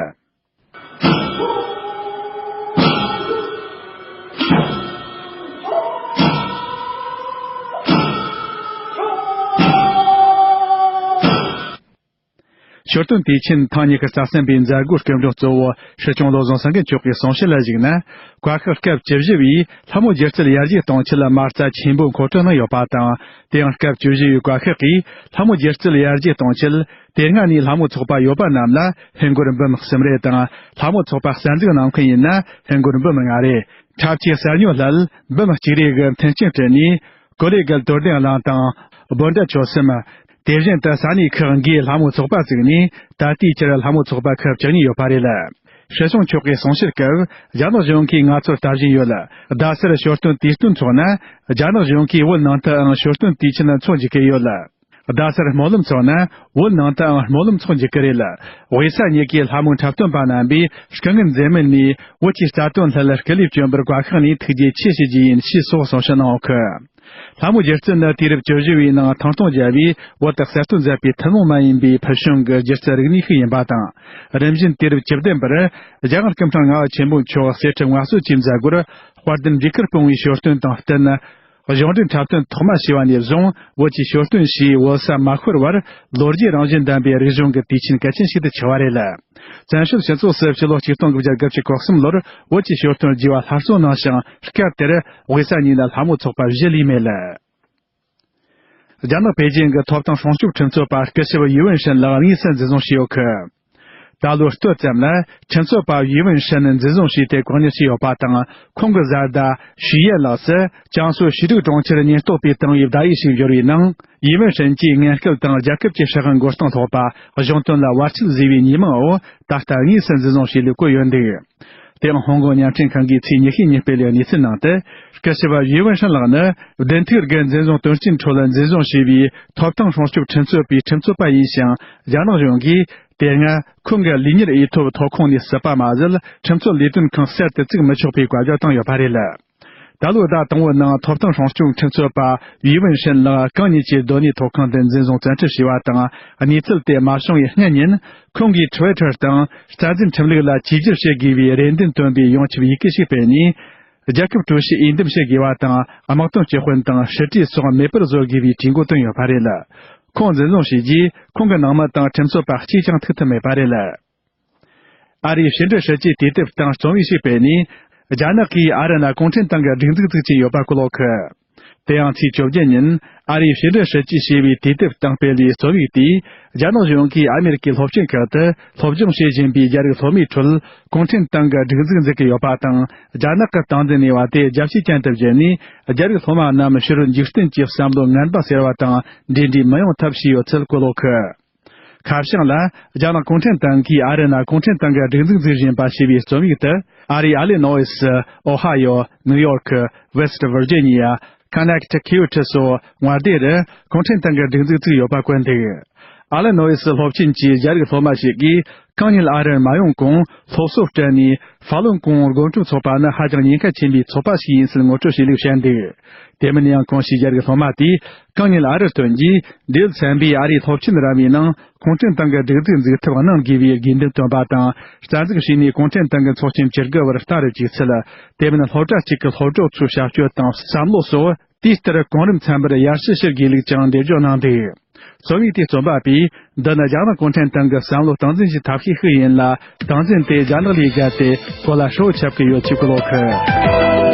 ཞོ་སྟོན་དུས་ཆེན་ཐེངས་ཉི་ཤུ་རྩ་གསུམ་པའི་མཛད་སྒོའི་སྐུ་མགྲོན་གཙོ་བོ་སྲིད་སྐྱོང་བློ་བཟང་སེང་གེ་མཆོག་གིས་གསུང་བཤད་ལ་གཞིགས་ན། བཀའ་ཤག་སྐབས་བཅུ་བཞི་པས་ལྷ་མོ་སྒྱུ་རྩལ་ཡར་རྒྱས་གཏོང་ཆེད་མ་རྩ་ཆེན་པོ་མཁོ་སྤྲོད་གནང་ཡོད་པ་དང་། དེ་ཡང་སྐབས་བཅུ་བཞི་པའི་བཀའ་ཤག་གིས་ལྷ་མོ་སྒྱུ་རྩལ་ཡར་རྒྱས་གཏོང་ཆེད། དེ་སྔ་ནས་ལྷ་མོ་ཚོགས་པ་ཡོད་པ་རྣམས་ལ་ཧིན་སྒོར་འབུམ་གསུམ་རེ་དང་། ལྷ་མོ་ཚོགས་པ་གསར་འཛུགས་གནང་མཁན་ཡིན་ན་ཧིན་སྒོར་འབུམ་ལྔ་རེ། འཁྲབ་ཆས་གསར་ཉོ་སླད་འབུམ་གཅིག་རེ་གི་མཐུན་རྐྱེན་བསྐྲུན་ནས། ཀོ་ལེ་གལ་དོ་ལྡན་གླིང་དང་། སྦོ་འདྲ་ཆོལ་གསུམ། དེ་བཞིན་དུ་ས་གནས་ཁག་འགའི་ལྷ་མོ་ཚོགས་པ་བཙུགས་ནས། ད་ལྟའི་ཆར་ལྷ་མོ་ཚོགས་པ་ཁག་བཅུ་གཉིས་ཡོད་པ་རེད། སྲིད་སྐྱོང་མཆོག་གིས་གསུང་བཤད་སྐབས། རྒྱ་ནག་གཞུང་གིས་ང་ཚོར་ལྟ་བཞིན་ཡོད། རྡ་སར་ཞོ་སྟོན་དུས་སྟོན་འཚོགས་ན། རྒྱ་ནག་གཞུང་གིས་བོད་ནང་དུའང་ཞོ་སྟོན་དུས་ཆེན་འཚོགས་འཇུག་གི་ཡོད། རྡ་སར་སྨོན་ལམ་འཚོགས་ན། བོད་ནང་དུའང་སྨོན་ལམ་འཚོགས་འཇུག་གི་རེད། དབུས་ས་གཉིས་ཀའི་ལྷ་མོའི་འཁྲབ་སྟོན་པ་རྣམ་པས་སྐུ་ངལ་འཛེམས་མིན་ནས་བོད་ཀྱི་རྩ་དོན་སླད་སྐུ་ལས་བསྐྱོན་པར་བཀའ་ཤག་ནས་ཐུགས་རྗེ་ཆེ་ཞུ་རྒྱུ་ཡིན་ཞེས་སོགས་གསུང་བཤད་གནང་ཡོད་གི། ལྷ་མོ་སྒྱུ་རྩལ་ནི་དུས་རབས་བཅུ་བཞི་པའི་ནང་ཐེངས་སྟོང་བརྒྱབ་པའི་བོད་དུ་གསར་གཏོད་མཛད་པའི་ཐུན་མོང་མ་ཡིན་པའི་ཕུལ་བྱུང་གི་སྒྱུ་རྩལ་རིག་གནས་ཤིག་ཡིན་པ་དང་། རིམ་བཞིན་དུས་རབས་བཅུ་བདུན་པར་རྒྱ་གར་སྐུ་ཕྲེང་ལྔ་པ་ཆེན་པོ་མཆོག་གསེར་ཁྲི་མངའ་གསོལ་གྱི་མཛད་སྒོར་དཔལ་ལྡན་འབྲུག་མཁར་སྤུངས་པའི་ཞོ་སྟོན་དང་བསྟུན། གཞུང་འབྲེལ་འཁྲབ་སྟོན་ཐོག་མ་ཞུས་པ་ནས་བཟུང་བོད་ཀྱི་ཞོ་སྟོན་ཞེས་བོད་ས་མ་ཤོར་བར་ལོ་རྒྱུས་རང་བཞིན་ལྡན་པའི་རིག་གཞུང་གི་དུས་ཆེན་གལ་ཆེན་ཞིག་ཏུ་ཆགས་པ་རེད། བཙན་བྱོལ་སྤྱི་ཚོགས་སུ་ཕྱི་ལོ་ཆིག་སྟོང་དགུ་བརྒྱ་དགུ་བཅུ་གོ་གསུམ་ལོར་བོད་ཀྱི་ཞོ་སྟོན་རྒྱས་པ་སླར་གསོ་གནང་ཞིང་། སྐབས་དེར་དབུས་ས་གཉིས་ན་ལྷ་མོ་ཚོགས་པ་བཞི་ལས་མེད། རྒྱ་ནག་པེ་ཅིང་གི་ཐོབ་ཐང་སྲུང་སྐྱོབ་ཁྲིམས་རྩོད་པ་སྐུ་ཞབས་ཡུས་ཝུན་ཧྲན་ལགས་དངོས་སུ་འཛིན་བཟུང་བྱས་ཡོད་གི། ད་ལོའི་སྟོད་ཙམ་ལ་ཁྲིམས་རྩོད་པ་ཡུས་ཝུན་ཧྲན་འཛིན་བཟུང་བྱས་ཏེ་བཀག་ཉར་བྱས་ཡོད་པ་དང་། ཁོང་གི་བཟའ་ཟླ་ཞུས་ཡན་ལགས་སུ་ཅང་སུའུ་ཞི་ཀྲུའུ་གྲོང་ཁྱེར་ཉེན་རྟོག་པས་བཏང་བའི་བརྡ་ཡིག་ཞིག་འབྱོར་བའི་ནང་། ཡུས་ཝུན་ཧྲན་གྱིས་ངན་སྐུལ་དང་རྒྱལ་ཁབ་ཀྱི་སྲིད་དབང་མགོ་རྟིང་སློག་པ། གཞུང་དོན་ལ་བར་ཆད་བཟོས་པའི་ཉེས་མིང་འོག་ད་ལྟ་དངོས་སུ་འཛིན་བཟུང་བྱས་ལུགས་བཀོད་ཡོད་འདུག། དེའང་ཧོང་ཀོང་བརྙན་འཕྲིན་ཁང་གིས་ཚེས་ཉི་ཤུ་ཉིན་སྤེལ་བའི་གནས་ཚུལ་ནང་དུ། སྐུ་ཞབས་ཡུས་ཝུན་ཧྲན་ལགས་ནི་བདུན་ཐིག་གི་འཛིན་བཟུང་དོན་རྐྱེན་ཁྲོད་འཛིན་བཟུང་བྱས་པའི་ཐོབ་ཐང་སྲུང་སྐྱོབ་ཁྲིམས་རྩོད་པའི་ཁྲིམས་རྩོད་པ་ཡིན་ཞིང་། རྒྱ་ནག་གཞུང་གིས་དེ་སྔ་ཁོང་གི་ལུས་གཉེར་འོས་ཐོབ་ཐོབ་ཁོངས་ནས་བསུབས་པ་མ་ཟད། ཁྲིམས་རྩོད་ལས་དོན་ཁང་གསར་དུ་བཙུགས་མི་ཆོག་པའི་བཀའ་རྒྱ་བཏང་ཡོད་པ་རེད། ད་ལོའི་ཟླ་དང་པོའི་ནང་ཐོབ་ཐང་སྲུང་སྐྱོབ་ཁྲིམས་རྩོད་པ་ཡུས་ཝུན་ཧྲན་ལགས་གང་ཉིད་ཀྱི་སྡོད་གནས་ཐོག་ཁང་དུ་འཛིན་བཟུང་བཙན་ཁྲིད་བྱས་པ་དང་། གནས་ཚུལ་དེ་མ་བྱུང་བའི་སྔོན་ཉིན། ཁོང་གིས་ཊི་ཝི་ཊར་དང་རྩ་འཛིན་ཁྲིམས་ལུགས་ལ་བཅོས་བསྒྱུར་བྱེད་དགོས་པའི་རེ་འདུན་བཏོན་པའི་ཡོངས་ཁྱབ་ཡི་གེ་ཞིག་སྤེལ་ནས། རྒྱལ་ཁབ་ཀྲུའུ་ཞི་འོས་འདེམས་བྱེད་དགོས་པ་དང་། དམག་དོན་སྤྱི་དཔོན་དང་ཧྲི་ཀྲི་སོགས་མེད་པར་བཟོ་དགོས་པའི་གྲོས་འགོ་བཏོན་ཡོད་པ་རེད། ཁོང་འཛིན་བཟུང་བྱས་རྗེས། ཁོང་གི་ནང་མི་དང་ཁྲིམས་རྩོད་པ་གཅིག་ཀྱང་ཐུག་ཐུབ་མེད་པ་རེད། ཨ་རིའི་ཕྱི་འབྲེལ་སྲིད་ཇུས་དུས་དེབ་སྟེང་རྩོམ་ཡིག་ཞིག་སྤེལ་ནས། རྒྱ་ནག་གིས་ཨ་རི་ན་གུང་ཁྲན་ཏང་གི་སྒྲིག་འཛུགས་བཙུགས་ཀྱིན་ཡོད་པ་བཀོད་ཡོད་གི། དེ་ཡང་ཚེས་བཅོ་བརྒྱད་ཉིན་ཨ་རིའི་ཕྱི་འབྲེལ་སྲིད་ཇུས་ཞེས་པའི་དུས་དེབ་སྟེང་སྤེལ་བའི་རྩོམ་ཡིག་དེས། རྒྱ་ནག་གཞུང་གིས་ཨ་མེ་རི་ཀའི་སློབ་ཆེན་ཁག་ཏུ་སློབ་སྦྱོང་བྱེད་བཞིན་པའི་རྒྱ་རིགས་སློབ་མའི་ཁྲོད་གུང་ཁྲན་ཏང་གི་སྒྲིག་འཛུགས་འཛུགས་ཀྱི་ཡོད་པ་དང་། རྒྱ་ནག་གི་སྟངས་འཛིན་ནུས་པ་དེ་རྒྱལ་སྤྱི་ཅན་དུ་བརྗེས་ནས། རྒྱ་རིགས་སློབ་མ་རྣམས་ཕྱི་རོལ་འཇིག་རྟེན་གྱི་བསམ་བློ་ངན་པ་ཟེར་བ་དང་འབྲེལ་འདྲིས་མི་ཡོང་ཐབས་བྱས་ཡོད་ཚུལ་བཀོད་ཡོད་གི། ཁ་བྱང་ལ། རྒྱ་ནག་གུང་ཁྲན་ཏང་གིས་ཨ་རི་ན་གུང་ཁྲན་ཏང་གི་སྒྲིག་འཛུགས་འཛུགས་བཞིན་པ་ཞེས་པའི་རྩོམ་ཡིག་ཏུ། ཨ་རིའི་ཨ་ལི་ནོ་ཝི་སི། ཨོ་ཧ་ཡོ། ནིའུ་ཡོར་ཀི། ཝེ་སི་ཊི་ཝིར་ཇི་ནི་ཡ། ཀོ་ནེག་ཊི་ཀུ་ཊི་སོགས་མངའ་སྡེ་རུ་གུང་ཁྲན་ཏང་གི་སྒྲིག་འཛུགས་བཙུགས་ཡོད་པ་བཀོད་འདུག། ཨ་ལི་ནོ་ཝི་སི་སློབ་ཆེན་གྱི་རྒྱ་རིགས་སློབ་མ་ཞིག་གིས། གང་ཉིད་ཨ་རིར་མ་ཡོང་གོང་སློབ་གསོ་སྤྲད་ནས། ཧྥ་ལུན་གོང་སྒོམ་སྒྲུབ་ཚོགས་པ་ནི་ཧ་ཅང་ཉེན་ཁ་ཆེན་པོའི་ཚོགས་པ་ཞིག་ཡིན་ཚུལ་ངོ་སྤྲོད་བྱས་ལུགས་བཤད་འདུག། དེ་མིན་ཡང་། ཁོང་ཞིག་རྒྱ་རིགས་སློབ་མ་དེས་གང་ཉིད་ཨ་རིར་ཐོན་རྗེས། འབྲེལ་ཡོད་ཚན་པས་ཨ་རིའི་སློབ་ཆེན་ར་བའི་ནང་གུང་ཁྲན་ཏང་གི་སྒྲིག་འཛུགས་འཛུགས་ཐབས་གནང་དགོས་པའི་དགོས་འདུན་བཏོན་པ་དང་། རྩ་འཛུགས་བྱས་ནས་གུང་ཁྲན་ཏང་གི་ཚོགས་ཆེན་བཅུ་དགུ་པར་ལྟ་རུ་བཅུག་ཚུལ། དེ་མིན། སློབ་གྲྭ་གཅིག་གི་སློབ་གྲོགས་ཚོའི་བྱ་སྤྱོད་དང་བསམ་བློ་སོགས་དུས་ལྟར་གོང་རིམ་ཚན་པར་ཡར་ཞུ་ཞུ་དགོས་ལུགས་ཀྱང་འགྲེལ་བརྗོད་གནང་འདུག། རྩོམ་ཡིག་དེའི་རྩོམ་པ་པས། འདི་ནི་རྒྱ་ནག་གུང་ཁྲན་ཏང་གི་བསམ་བློ་སྟངས་འཛིན་གྱི་ཐབས་ཤེས་ཤིག་ཡིན་ལ། སྟངས་འཛིན་དེ་རྒྱ་ནག་ལས་བརྒལ་ཏེ་གོ་ལ་ཧྲིལ་བོ་ཁྱབ་ཀྱི་ཡོད་ཅེས་བཀོད་ཡོད་གི།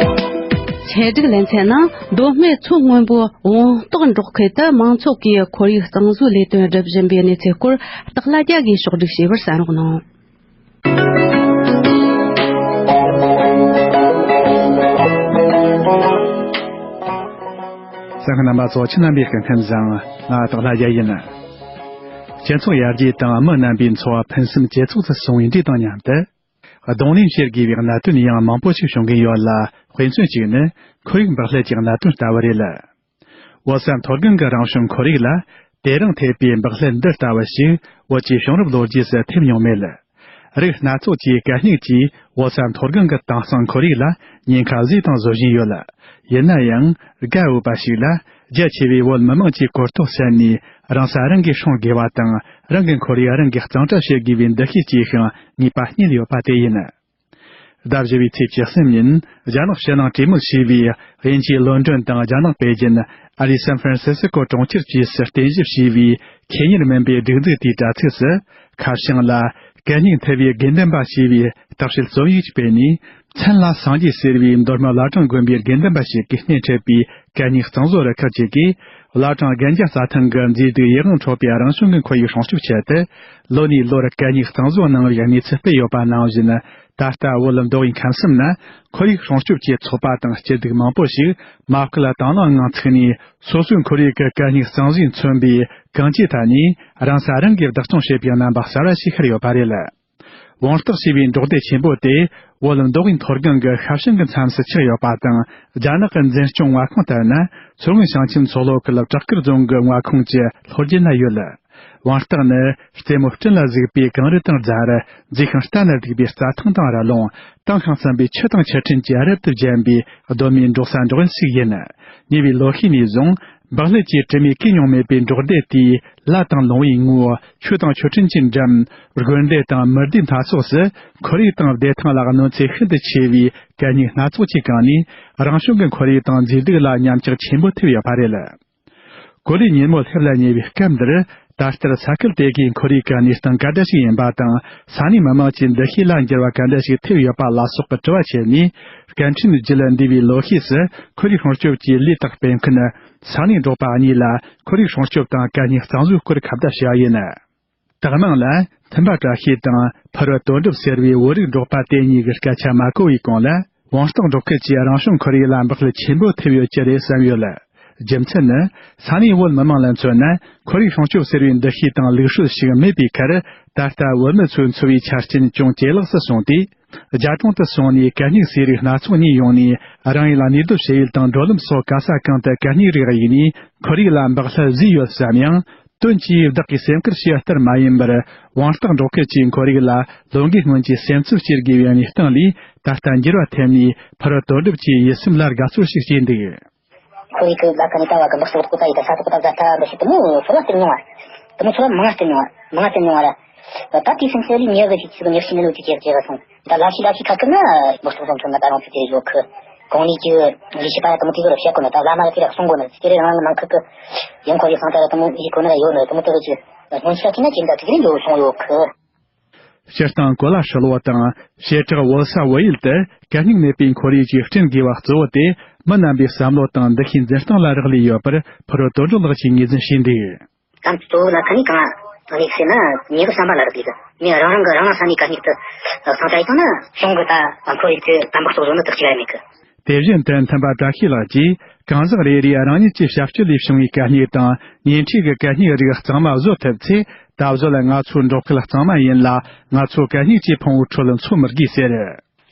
ཆེད་སྒྲིག་ལེ་ཚན་ནང་། མདོ་སྨད་མཚོ་སྔོན་པོའི་བོང་སྟག་འབྲོག་ཁུལ་དུ་མང་ཚོགས་ཀྱིས་ཁོར་ཡུག་གཙང་བཟོའི་ལས་དོན་སྒྲུབ་བཞིན་པའི་གནས་ཚུལ་སྐོར། སྟག་ལྷ་རྒྱལ་གྱིས་ཕྱོགས་སྒྲིག་བྱས་པར་གསན་རོགས་གནང་། གསན་མཁན་རྣམ་པ་ཚོ། ཁྱེད་རྣམ་པའི་སྐུ་ཁམས་བཟང་། ང་སྟག་ལྷ་རྒྱལ་ཡིན། སྤྱི་ཚོགས་ཡར་རྒྱས་དང་མི་རྣམ་པའི་འཚོ་བ་ཕུན་སུམ་ཇེ་ཚོགས་སུ་སོང་བའི་འགྲོས་དང་མཉམ་དུ། གདོང་ལེན་བྱེད་དགོས་པའི་གནད་དོན་ཡང་མང་པོ་ཞིག་བྱུང་གིན་ཡོད་ལ། དཔེ་མཚོན་གཅིག་ནི་ཁོར་ཡུག་འབག་བསླད་ཀྱི་གནད་དོན་ལྟ་བུ་རེད། བོད་ས་མཐོ་སྒང་གི་རང་བྱུང་ཁོར་ཡུག་ལ་དེ་རིང་ཐེབས་པའི་འབག་བསླད་འདི་ལྟ་བུ་ཞིག་བོད་ཀྱི་བྱུང་རབས་ལོ་རྒྱུས་སུ་ཐེབས་མྱོང་མེད། རིགས་སྣ་ཚོགས་ཀྱི་གད་སྙིགས་ཀྱིས་བོད་ས་མཐོ་སྒང་གི་དྭངས་གཙང་ཁོར་ཡུག་ལ་ཉེན་ཁ་བཟོས་དང་བཟོ་བཞིན་ཡོད། ཡིན་ན་ཡང་རྒན་འོས་པ་ཞིག་ལ་རྒྱ་ཆེ་བའི་བོད་མི་མང་གྱི་གོ་རྟོགས་གསན་ནས་རང་ས་རང་གིས་སྲུང་དགོས་པ་དང་། རང་གི་ཁོར་ཡུག་རང་གིས་གཙང་སྦྲ་བྱེད་དགོས་པའི་འདུ་ཤེས་ཀྱི་ཤིང་ངེས་པ་རྙེད་ཡོད་པ་དེ་ཡིན། ཟླ་བཞི་བའི་ཚེས་བཅུ་གསུམ་ཉིན་རྒྱ་ནག་ཕྱི་ནང་གྲོས་མོལ་བྱས་པའི་དབྱིན་ཇིའི་ལོན་ཌོན་དང་རྒྱ་ནག་པེ་ཅིན། ཨ་རིའི་སན་ཧྥ་རན་སི་སི་ཀོ་གྲོང་ཁྱེར་བཅས་སུ་རྟེན་གཞི་བྱས་པའི་ཁེ་གཉེར་མིན་པའི་སྒྲིག་འཛུགས་དེའི་དྲ་ཚིགས་སུ། ཁ་བྱང་ལ་གད་སྙིགས་འཐུ་བའི་དགེ་འདུན་པ་ཞེས་པའི་རྟགས་བྲིས་རྩོམ་ཡིག་ཅིག་སྤེལ་ནས། མཚན་ལ་སངས་རྒྱས་ཟེར་བའི་མདོ་སྨད་བླ་བྲང་དགོན་པའི་དགེ་འདུན་པ་ཞིག་གིས་སྣེ་ཁྲིད་པའི་གད་སྙིགས་གཙང་བཟོ་རུ་ཁག་ཅིག་གིས། བླ་བྲང་གན་རྒྱ་རྩྭ་ཐང་གི་མཛེས་སྡུག་ཡིད་དབང་འཕྲོག་པའི་རང་བྱུང་གི་ཁོར་ཡུག་སྲུང་སྐྱོབ་ཆེད་དུ། ལོ་ནས་ལོར་གད་སྙིགས་གཙང་བཟོ་གནང་བའི་གནས་ཚུལ་སྤེལ་ཡོད་པ་ནང་བཞིན། ད་ལྟ་བོད་མདོ་དབུས་ཁམས་གསུམ་ན་ཁོར་ཡུག་སྲུང་སྐྱོབ་ཀྱི་ཚོགས་པ་དང་སྐྱིད་སྡུག་མང་པོ་ཞིག་མ་བསྐུལ་དང་བླངས་ངང་ཚུགས་ནས། སོ་སོའི་ཁོར་ཡུག་གི་གད་སྙིགས་གཙང་བཟོས་མཚོན་པའི་གང་ཅིའི་ཐད་ནས་རང་ས་རང་གིས་བདག་སྐྱོང་བྱེད་པའི་རྣམ་པ་གསར་བ་ཞིག་ཤར་ཡོད་པ་རེད། བོང་སྟག་ཞེས་པའི་འབྲོག་སྡེ་ཆེན་པོ་དེ་བོད་མདོ་དབུས་མཐོ་སྒང་གི་ཤར་བྱང་གི་མཚམས་སུ་ཆགས་ཡོད་པ་དང་། རྒྱ་ནག་གི་འཛིན་སྐྱོང་མངའ་ཁོངས་ལྟར་ན། མཚོ་སྔོན་ཞིང་ཆེན་མཚོ་ལྷོ་ཁུལ་བྲག་དཀར་རྫོང་གི་མངའ་ཁོངས་ཀྱི་ལྷོ་རྒྱུད་ན་ཡོད། བོང་སྟག་ནི་རྩེ་མོ་སྤྲིན་ལ་གཟིགས་པའི་གངས་རི་དང་རྫ་རི། མཛེས་ཤིང་ལྟ་ན་སྡུག་པའི་རྩྭ་ཐང་དང་ར་ལུང་། དྭངས་ཤིང་གཙང་བའི་ཆུ་དང་ཆུ་ཕྲན་གྱིས་རབ་ཏུ་བརྒྱན་པའི་གདོད་མའི་འབྲོག་ས་འབྲོག་ཡུལ་ཞིག་ཡིན། ཉེ་བའི་ལོ་ཤས་ནས་བཟུང་། འབག་ཀླད་ཀྱི་དྲི་མས་གོས་མྱོང་མེད་པའི་འབྲོག་སྡེ་དེའི་ལ་དང་ལུང་བའི་ངོས། ཆུ་དང་ཆུ་ཕྲན་གྱི་འགྲམ། དགོན་སྡེ་དང་མི་སྡེ་སྣ་ཚོགས་སུ་ཁོར་ཡུག་དང་བདེ་ཐང་ལ་གནོད་འཚེ་ཤིན་ཏུ་ཆེ་བའི་གད་སྙིགས་སྣ་ཚོགས་ཀྱིས་གང་ནས། རང་བྱུང་གི་ཁོར་ཡུག་དང་མཛེས་སྡུག་ལ་ཉམས་ཆག་ཆེན་པོ་ཐེབས་ཡོད་པ་རེད། གོ་ལའི་ཉིན་མོ་སླེབས་ལ་ཉེ་བའི་སྐབས་འདིར། ད་ལྟར་ས་ཁུལ་དེ་གའི་ཁོར་ཡུག་གི་གནས་སྟངས་ག་འདྲ་ཞིག་ཡིན་པ་དང་། ས་གནས་མི་དམངས་ཀྱི་འདུ་ཤེས་ལ་འགྱུར་བ་ག་འདྲ་ཞིག་ཐེབས་ཡོད་པ་ལ་སོགས་པའི་དྲི་བ་བྱས་ནས། སྐད་འཕྲིན་བརྒྱུད་འདས་པའི་ལོ་ཤས་སུ་ཁོར་ཡུག་སྲུང་སྐྱོབ་ཀྱི་ལས་རྟགས་སྤེལ་མཁན་ས་གནས་འབྲོག་པ་གཉིས་ལ་ཁོར་ཡུག་སྲུང་སྐྱོབ་དང་གད་སྙིགས་གཙང་བཟོའི་སྐོར་ཁ་བརྡ་བྱས་པ་ཡིན། དག་དམངས་ལ་མཐུན་པ་བཀྲ་ཤིས་དང་ཕུར་བུ་དོན་གྲུབ་ཟེར་བའི་བོད་རིགས་འབྲོག་པ་དེ་གཉིས་ཀྱི་སྐད་ཆ་མ་གོ་བའི་གོང་ལ། བོང་སྟག་འབྲོག་ཁུལ་གྱི་རང་བྱུང་ཁོར་ཡུག་ལ་འབག་བསླད་ཆེན་པོ་ཐེབས་ཡོད་ཀྱི་རེད་བསམ་ཡོད། རྒྱུ་མཚན་ནི། ས་གནས་བོད་མི་མང་ལ་མཚོན་ན། ཁོར་ཡུག་སྲུང་སྐྱོབ་ཟེར་བའི་འདུ་ཤེས་དང་ལུགས་སྲོལ་ཞིག་མེད་པའི་ཁར། ད་ལྟ་བོད་མི་ཚོའི་འཚོ་བའི་ཆ་རྐྱེན་ཅུང་ཇེ་ལེགས་སུ་སོང་སྟེ། རྒྱ་གྲོང་དུ་སོང་ནས་གད་སྙིགས་ཟས་རིགས་སྣ་ཚོགས་རྙེད་ཡོང་ནས། རང་ཡུལ་ལ་གནས་སྡོད་བྱེད་ཡུལ་དང་འགྲོ་ལམ་སོགས་ག་ས་གང་དུ་གད་སྙིགས་རིགས་གཡུགས་ནས་ཁོར་ཡུག་ལ་འབག་བསླད་བཟོས་ཡོད་བསམ་ཡང་། དོན་གྱིས་བདག་གིས་སེམས་ཁུར་བྱས་ལྟར་མ་ཡིན་པར། བོང་སྟག་འབྲོག་ཁུལ་གྱི་ཁོར་ཡུག་ལ་ལོ་འགའི་སྔོན་གྱི་སེམས་འཚབ་སྐྱེ་དགོས་པའི་གནས་སྟངས་ལས་ད་ལྟ་འགྱུར་བ་ཐེབས་ནས། ཕུར་བུ་དོན་གྲུབ་ཀྱི་ཡིད་སེམས་ལ་དགའ་ཚོར་ཞིག་སྐྱེས་འདུག་ཁོར་ཡུག་ལ་ཁ་ནས་བཏང་བ་གི་འབག་སོགས་ཐོག་ད་ཡི་ད་ས་ཐོག་ད་ད་ད་འདི་ཞིག་དུ་མོ་ཚོར་བ་སྟེར་མྱོང་བ། དུ་མོ་ཚོར་བ་མང་སྟེར་མྱོང་བ། མང་སྟེར་མྱོང་བ་ར། ད་དེའི་སེམས་ཚེ་ལས་ཉེ་གི་ཅིག་ཅིག་ཉེར་ཤི་ནི་ལོ་ཅིག་ཅེག་ཅེག་སོང་། ད་ལ་ཤི་ལ་ཤི་ཁ་ཁུར་ན་འབག་སོགས་ཚོང་ཁྲོམ་ན་ད་རང་ཚུགས་ཏེ་ཡོད་ཁུ། གོང་ནས་ཀྱི་ལས་བྱེད་པ་ར་དུ་མོ་དེ་གི་ར་བཤད་གོ་ན་ད་བླ་མ་ར་དེ་ར་གསུང་གོ་ན་དེ་རེ་རང་གི་ནང་ཁུལ་གི་ཡང་ཁོ་ཡི་སང་ད་ར་དུ་མོ་ཡི་གོ་ན་ར་ཡོད་ནི་དུ་མོ་དེ་གི་ཅིག་སྔོན་ཆད་ཁྱི་ན་ཅིག་འདྲ་དེ་གི་རིང་ཡོད་སོང་ཡོད་ཁུ། སྤྱིར་བཏང་གོ་ལ་ཧྲིལ་བོ་དང་བྱེ་བྲག་བོད་ས་བོད་ཡུལ་དུ་གད་སྙིགས་མེད་པའི་ཁོར་ཡུག་ཅིག་བསྐྲུན་དགོས་པ་གཙོ་བོ་དེ་མི་རྣམ་པའི་བསམ་བློ་དང་འདུ་ཤེས་འཛིན་སྟངས་ལ་རག་ལས་ཡོད་པར་ཕུར་བུ་དོན་གྲུབ་ལགས་ཀྱིས་ངོས་འཛིན་བྱས་འདུག་དམ་གཙོ་བོ་ལ་ཁ་ནས་གང་ལེགས་ཟེར་ན་མྱི་གི་བསམ་པ་ལ་རག་ལས་གི་མི་རང་རང་གི་རང་རང་ས་ནས་གད་སྙིགས་དུ་སང་ད་ཡིན་ན་གཞུང་གི་ད་ཁོར་ཡུག་དེ་དམ་པ་གཙོ་བཟོ་ནི་དག་ཅིག་ཡ་མེད་གི་དེ་བཞིན་དུ་མཐུན་པ་བཀྲ་ཤིས་ལགས་ཀྱིས་གང་ཟག་རེ་རེས་རང་ཉིད་ཀྱི་བྱ་སྤྱོད་ལས་བྱུང་བའི་གད་སྙིགས་དང་ཉེ་འཁྲིས་ཀྱི་གད་སྙིགས་རིགས་གཙང་མ་བཟོ་ཐུབ་ཚེ། ད་གཟོད་ང་ཚོའི་འབྲོག་ཁུལ་གཙང་མ་ཡིན་ལ་ང་ཚོ་གད་སྙིགས་ཀྱི་ཕུང་བོའི་ཁྲོད་འཚོ་མི་དགོས་ཟེར།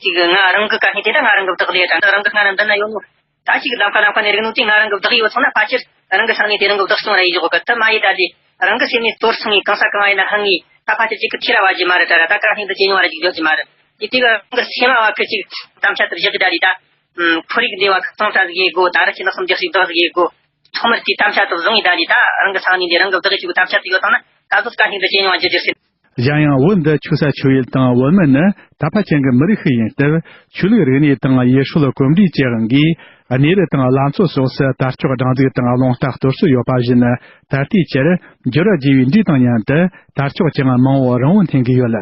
གཅིག་ང་རང་གི་གད་སྙིགས་དེ་ད་ང་རང་གི་བདག་ལས་དང་རང་གི་སྔ་ན་འདི་ན་ཡོད་ནོ། ད་ཅིག་ལམ་ཁ་ལམ་ཁ་ནས་རིག་ནོ་ཅིག་ང་རང་གི་བདག་ཡོད་སོང་ན་ཕལ་ཆེར་རང་གི་ས་ནས་དེ་རང་གི་བདག་སྐྱོང་ར་ཡི་ཞོག་གི་ད་མ་ཡི་ད་ལི་རང་གི་སེམས་ནས་གཏོར་སོང་ངས་གང་ས་གང་ཡིན་ན་ཧང་ངས་ད་ཕལ་ཆེར་ཅིག་གི་ཁྱེར་བ་ཇི་མ་རེད་ད་ར་ད་གད་སྙིགས་འདི་ཇེ་ཉུང་བ་ར་ཅིག་འཇོག་ཇི་མ་རེད། དེ་དུས་རང་གི་སེམས་བ་ཁི་ཅིག་དམ་བཅའ་དུ་བཞག་གི་ད་ལི་ད། ཁོར་ཡུག་འདི་བ་གཙང་སྦྲ་ཟིག་ཡེད་དགོ། ད་ར་ཁྱི་ནག་སུམ་རྒྱག་ཞིག་བདག་ཟིག་ཡེད་དགོ། ཚང་མར་དེའི་དམ་བཅའ་དུ་བཟུང་ཡི་ད་ལི་ད་རང་གི་ས་གནས་འདི་རང་གི་བདག་གི་ཆུ་གི་དམ་བཅའ་དུ་ཡོད་དང་ན་ད་གཟོད་གད་སྙིགས་འདི་ཇེ་ཉུང་བ་འཇུ་རྒྱུ་ཟེར། གཞན་ཡང་བོད་འདི་ཆུ་ས་ཆུ་ཡུལ་དང་བོད་མི་ནི་དད་པ་ཅན་གྱི་མི་རིགས་ཤིག་ཡིན་སྟབས། ཆོས་ལུགས་རིག་གནས་དང་ཡུལ་སྲོལ་གོམས་འདྲིས་ཀྱི་དབང་གིས་གནས་རི་དང་ལམ་མཚོ་སོགས་སུ་དར་ལྕོག་སྦྲང་རྩི་དང་རླུང་རྟ་གཏོར་སྲོལ་ཡོད་པ་བཞིན། ད་ལྟའི་ཆར་འགྱུར་བ་རྒྱས་པའི་འགྲོས་དང་མཉམ་དུ་དར་ལྕོག་ཀྱང་མང་བོ་རིང་བོ་འཐེན་གྱི་ཡོད།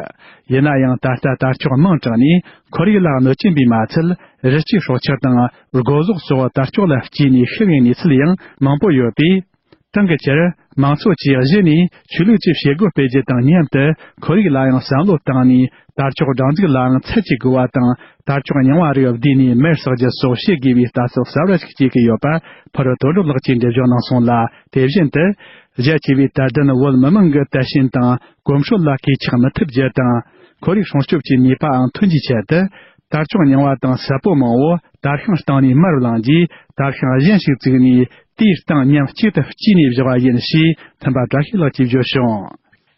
ཡིན་ན་ཡང་ད་ལྟ་དར་ལྕོག་མང་དྲགས་ནས་ཁོར་ཡུག་ལ་གནོད་སྐྱོན་པས་མ་ཚད། རི་སྐྱེས་སྲོག་ཆགས་དང་སྒོ་ཟོག་སོགས་དར་ལྕོག་ལ་སྐྱེས་ནས་ཤི་བའི་གནས་ཚུལ་ཡང་མང་པོ་ཡོད་པས། གྲངས་ཀྱི་ཆར་མང་ཚོགས་ཀྱིས་གཞི་ནས་ཆོས་ལུགས་ཀྱི་བྱེད་སྒོ་སྤེལ་རྒྱུ་དང་མཉམ་དུ་ཁོར་ཡུག་ལ་ཡང་བསམ་བློ་བཏང་ནས་དར་ལྕོག་སྦྲང་རྩི་ལའང་ཚད་ཀྱིས་བགོ་བ་དང་། དར་ལྕོག་རྙིང་བ་རིགས་བསྡུས་ནས་མེར་བསྲེག་རྒྱུ་སོགས་བྱེད་དགོས་པའི་ལྟ་ཚུལ་གསར་བ་ཞིག་སྐྱེས་ཀྱི་ཡོད་པ་ཕུར་བུ་དོན་གྲུབ་ལགས་ཀྱིས་འགྲེལ་བརྗོད་གནང་སོང་ལ། དེ་བཞིན་དུ་རྒྱ་ཆེ་བའི་དད་ལྡན་བོད་མི་མང་གི་དད་ཞེན་དང་གོམས་སྲོལ་ལ་གུས་ཕྱག་མི་ཐུབ་རྒྱུ་དང་། ཁོར་ཡུག་སྲུང་སྐྱོབ་ཀྱི་ནུས་པའང་ཐོན་རྒྱུའི་ཆེད་དུ། དར་ལྕོག་རྙིང་བ་དང་ཟབ་པོ་མང་བོ་དར་ཤིང་སྟེང་ནས་མར་བླངས་རྗེས། དར་ཤིང་གཞན་ཞིག་བཙུགས་ནས་དེའི་སྟེང་མཉམ་གཅིག་ཏུ་དཀྲིས་ནས་བཞག་པ་ཡིན་ཞེས་མཐུན་པ་བཀྲ་ཤིས་ལགས་ཀྱིས་བརྗོད་བྱུང་།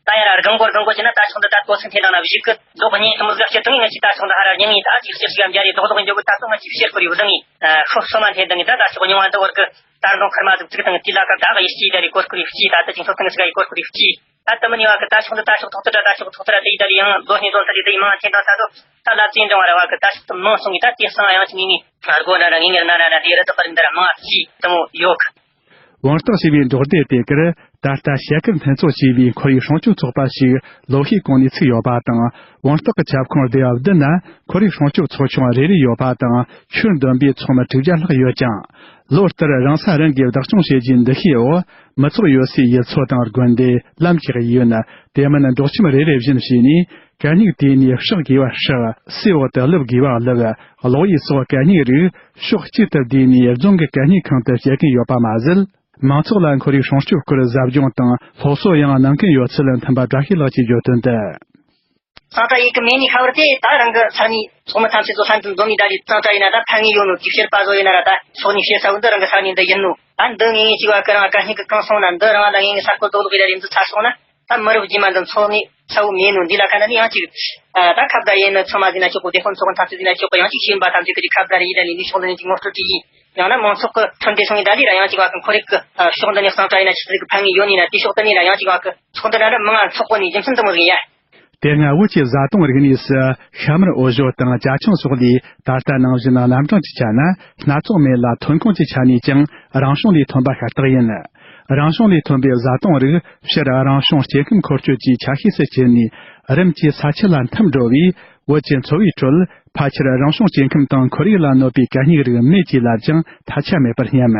ད་ ད་ཡར་ར་སྒང་གོར་སྒང་གོར་བྱས་ན་ད་ཕྱོགས་འདི་ད་དོ་ཚིགས་འཐེན་དང་ན་བཞུགས་གི་རྡོ་གཉིས་དེ་མོ་ཟིག་སྐྱེ་དང་ངི་ང་ཅི་ད་ཕྱོགས་འདི་ཧ་ར་ཉང་ངི་ད་ཅིག་ཤེར་ཤི་གམ་རྒྱ་རི་རྡོག་རྡོག་གི་འཇོག་གི་ད་དུང་ང་ཅི་ཤེར་ཁོ་རི་བཟང་ངི་ཤོ་སོ་མ་འཐེན་དང་ངི་ད་ད་ཕྱོགས་ཉུང་བ་འདི་བར་གི་ད་ར་འདོང་ཁར་མ་ཟིག་ཚིག་དང་ངི་དེ་ལ་ཀ་ད་གི་ཡི་སྐྱི་ད་རི་གོར་ཁོ་རི་སྐྱི་ད་ད་ཅིག་ཚོགས་དང་ངི་ཟིག་གི་གོར་ཁོ་རི་སྐྱི། ད་ལྟ་མི་ནི་བ་གི་ད་ཕྱོགས་འདི་ད་ཕྱོགས་ཐོག་ཏུ་ད་ད་ཕྱོགས་ཐོག་ཏུ་ད་དེ་ཡི་ད་རི་ཡང་ལོ་ཧྲིལ་ལོ་ད་རི་དེ་ཡི་མང་འཐེན་དང་ད་དུ་ད་ལབ་ཙིན་འདྲ་བ་ར་བ་གི་ད་ཕྱོགས་དུ་མང་སོང་གི་ད་དེ་སང་ཡང་ཅི་ངི་ངི་སྒོ་འདྲ་འདྲ་ངི་ངི་ན་ན་ན་དེ་རི་དག་གི་རི་འདི་ར་མང་ཅི་དུ་མོ་ཡོད་གི། བོང་སྟག་ཞེས་པའི་འབྲོག་སྡེ་དེ་གར་ད་ལྟ་ཞྭ་ཁུར་འཐེན་ཚོགས་ཞེས་པའི་ཁོར་ཡུག་སྲུང་སྐྱོབ་ཚོགས་པ་ཞིག་ལོ་ཤས་གོང་ནས་ཚུགས་ཡོད་པ་དང་། བོང་སྟག་གི་ཁྱབ་ཁོངས་སྡེ་བ་བདུན་ན་ཁོར་ཡུག་སྲུང་སྐྱོབ་ཚོགས་ཆུང་རེ་རེ་ཡོད་པ་དང་། ཁྱོན་བསྡོམས་པས་ཚོགས་མི་དྲུག་བརྒྱ་ལྷག་ཡོད་ཅིང་། ལོ་ལྟར་རང་ས་རང་གིས་བདག་སྐྱོང་བྱེད་རྒྱུའི་འདུ་ཤེས་འོག་མི་ཚོགས་ཡོད་སའི་ཡུལ་ཚོ་དང་དགོན་སྡེ། ལམ་གྱི་གཡས་གཡོན། དེ་མིན་འབྲོག་ཁྱིམ་རེ་རེ་བཞིན་བྱས་ནས་གད་སྙིགས་དེད་ནས་གཤགས་དགོས་པར་གཤགས། སའི་འོག་ཏུ་བླུགས་དགོས་པ་བླུགས། གློག་གཡས་སོགས་གད་སྙིགས་རིགས་ཕྱོགས་གཅིག་ཏུ་བསྡུས་ནས་རྫོང་གི་གད་སྙིགས་ཁང་དུ་བསྐྱལ་མཁན་ཡོད་པ་མ་ཟད། མང་ཚོགས་ལ་ཁོར་ཡུག་སྲུང་སྐྱོབ་སྐོར་ཟབ་སྦྱོང་དང་སློབ་གསོ་ཡང་གནང་མཁན་ཡོད་ཚུལ་མཐུན་པ་བཀྲ་ཤིས་ལགས་ཀྱིས་བརྗོད་དོན་དུ། གཙང་སྦྲ་ཡེད་གི་མེད་ནི་ཁ་བར་དེ་ད་རང་གི་ས་གནས་ཚོགས་མི་ཐམས་ཅད་ཚོ་ལྷན་དུ་འཛོམས་ནས་ད་རེས་གཙང་སྦྲ་ཡིན་ན་ད་ཕན་ངེས་ཡོད་ནོ། དེ་བཤེར་པ་བཟོ་ཡིན་ན་ར་ད་ཚོགས་ནས་བཤེར་ས་བོ་འདི་རང་གི་ས་གནས་འདི་ཡིན་ནོ། ད་འདི་ངེས་ངེས་ཅིག་བ་ཀི་རང་གད་སྙིགས་གི་གང་སོང་ན་འདི་རང་ལ་ངེས་ངེས་ས་ཁུལ་དོ་ལོག་ཡིན་ན་རེད། འདི་ཚར་སོང་ན་ད་མི་རབས་རྗེས་མ་འདི་འཚོ་གནས་ས་བོ་མེད་ནོ། འདི་ལ་ཁ་ན་ནི་ཡང་ཅིག་ད་ཁ་བརྡ་ཡིན་ནི་ཚང་མ་ཟིན་ན་ཆོག་གོ། དེ་ཁོ་ཚོགས་ཁང་ཐམས་ཅད་ཟིན་ན་ཆོག་གོ། ཡང་ཅིག་ཤེས་ཡོན་པ་ཐམས་ཅད་ཀྱི་ཁ་བརྡ་རེ་ཡིན་ན་ནི་འདི་ཕྱོགས་འདི་ནས་ཅིག་ངོ་སྤྲོད་བྲིས་ཡིན། ཡང་ན་མང་ཚོགས་ཀྱི་མཐུན་སྒྲིལ་སོང་ཡིན་ད་ལི་ར་ཡང་ཅིག་བ་ཀི་ཁོར་ཡུག་གི་ཕྱོགས་འདི་ནས་གཙང་སྦྲ་ཡིན་ན་ཆི་ཟིག་གི་ཕན་ངེས་ཡོད་ནི་ན། དེ་ཕྱོགས་འདི་ནས་ར་ཡང་ཅིག་བ་ཀི་ཚོགས་འདུ་འདྲ་འདྲ་མང་ང་ཚོགས་གོ་ནི་རྒྱུ་མཚན་འདི་མོ་ཟིག་ཡིན་ཡ། དེ་སྔ་བོད་ཀྱི་བཟའ་བཏུང་རིག་གནས་སུ་ཤ་མར་འོ་ཞོ་དང་ཅ་ཆང་སོགས་ལས་ད་ལྟ་ནང་བཞིན་རྣམ་གྲངས་ཀྱི་ཆ་ན་སྣ་ཚོགས་མེད་ལ་ཐོན་ཁུངས་ཀྱི་ཆ་ནས་ཀྱང་རང་བྱུང་ལས་ཐོན་པ་ཤ་སྟག་ཡིན། རང་བྱུང་ལས་ཐོན་པའི་བཟའ་བཏུང་རིགས་སྤྱིར་རང་བྱུང་སྐྱེ་ཁམས་འཁོར་སྐྱོད་ཀྱི་ཆ་ཤས་སུ་གྱུར་ནས་རིམ་གྱིས་ས་ཆུ་ལ་འཐིམ་འགྲོ་བས། བོད་ཀྱི་འཚོ་བའི་ཁྲོད་ཕལ་ཆེར་རང་བྱུང་སྐྱེ་ཁམས་དང་ཁོར་ཡུག་ལ་གནོད་པའི་གད་སྙིགས་རིགས་མེད་ཅེས་ལབ་ཀྱང་ཐལ་ཆ་མེད་པར་སྙམ།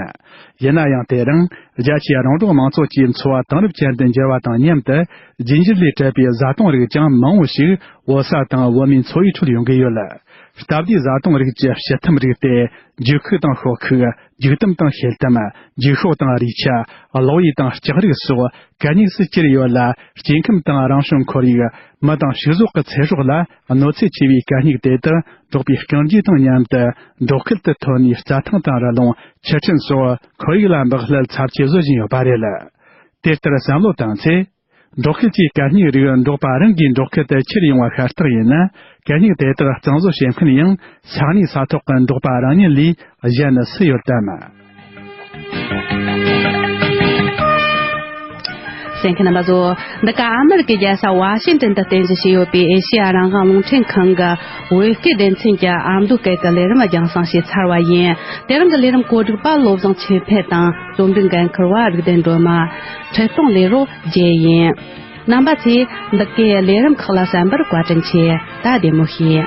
ཡིན་ན་ཡང་དེ་རིང་རྒྱ་ཆེའི་རོང་འབྲོག་མང་ཚོགས་ཀྱི་འཚོ་བ་དེང་རབས་ཅན་དུ་འགྱུར་བ་དང་མཉམ་དུ་རྒྱུད་འགྱུར་ལས་གྲུབ་པའི་བཟའ་བཏུང་རིགས་ཀྱང་མང་བོ་ཞིག་བོད་ས་དང་བོད་མིའི་འཚོ་བའི་ཁྲོད་ཡོང་གི་ཡོད། སྟབས་བདེའི་བཟའ་བཏུང་རིགས་ཀྱི་ཕྱི་ཐུམ་རིགས་ཏེ། འགྱུར་ཁུག་དང་ཤོག་ཁུག་འགྱུར་དམ་དང་ཤེལ་དམ། འགྱུར་ཤོག་དང་རས་ཆ། གློག་གཡས་དང་ལྕགས་རིགས་སོགས་གད་སྙིགས་སུ་གྱུར་ཡོད་ལ། སྐྱེ་ཁམས་དང་རང་བྱུང་ཁོར་ཡུག་མི་དང་ཕྱུགས་ཟོག་གི་ཚེ་སྲོག་ལ་གནོད་འཚེ་ཆེ་བའི་གད་སྙིགས་དེ་དག་འབྲོག་པའི་རྐང་རྗེས་དང་མཉམ་དུ་འབྲོག་ཁུལ་དུ་ཐོན་ནས་རྩྭ་ཐང་དང་རི་ལུང་ཆུ་ཕྲན་སོགས་ཁོར་ཡུག་ལ་འབག་བསླད་ཚབས་ཆེ་བཟོ་བཞིན་ཡོད་པ་རེད། དེ་ལྟར་བསམ་བློ་བཏང་ཚེ། འབྲོག་ཁུལ་གྱི་གད་སྙིགས་རིགས་འབྲོག་པ་རང་གིས་འབྲོག་ཁུལ་དུ་ཁྱེར་ཡོང་བ་ཤ་སྟག་ཡིན་ན། གད་སྙིགས་དེ་དག་གཙང་བཟོ་བྱེད་མཁན་ཡང་ས་གནས་ས་ཐོག་གི་འབྲོག་པ་རང་ཉིད་ལས་གཞན་སུ་ཡོད་དམ། གསན་མཁན་རྣམ་པ་ཚོ། འདི་ག་ཨ་མེ་རི་ཀའི་རྒྱལ་ས་ཝ་ཤིང་ཏན་དུ་རྟེན་གཞི་བྱས་ཡོད་པའི་ཨེ་ཤེ་ཡ་རང་དབང་རླུང་འཕྲིན་ཁང་གི་བོད་སྐད་སྡེ་ཚན་གྱི་ཨ་མདོ་སྐད་ཀྱི་ལས་རིམ་རྒྱང་སྲིང་བྱས་ཚར་བ་ཡིན། དེ་རིང་གི་ལས་རིམ་གོ་སྒྲིག་པ་བློ་བཟང་ཆོས་འཕེལ་དང་། རྩོམ་སྒྲིག་འགན་འཁུར་བ་རིག་ལྡན་སྒྲོལ་མ། འཕྲིན་གཏོང་ལས་རོགས་རྒྱལ་ཡིན། རྣམ་པ་ཚོས་འདི་གའི་ལས་རིམ་ཁག་ལ་གསན་པར་བཀའ་དྲིན་ཆེ། ད་བདེ་མོ་བྱོས།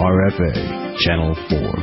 R F A, Channel four.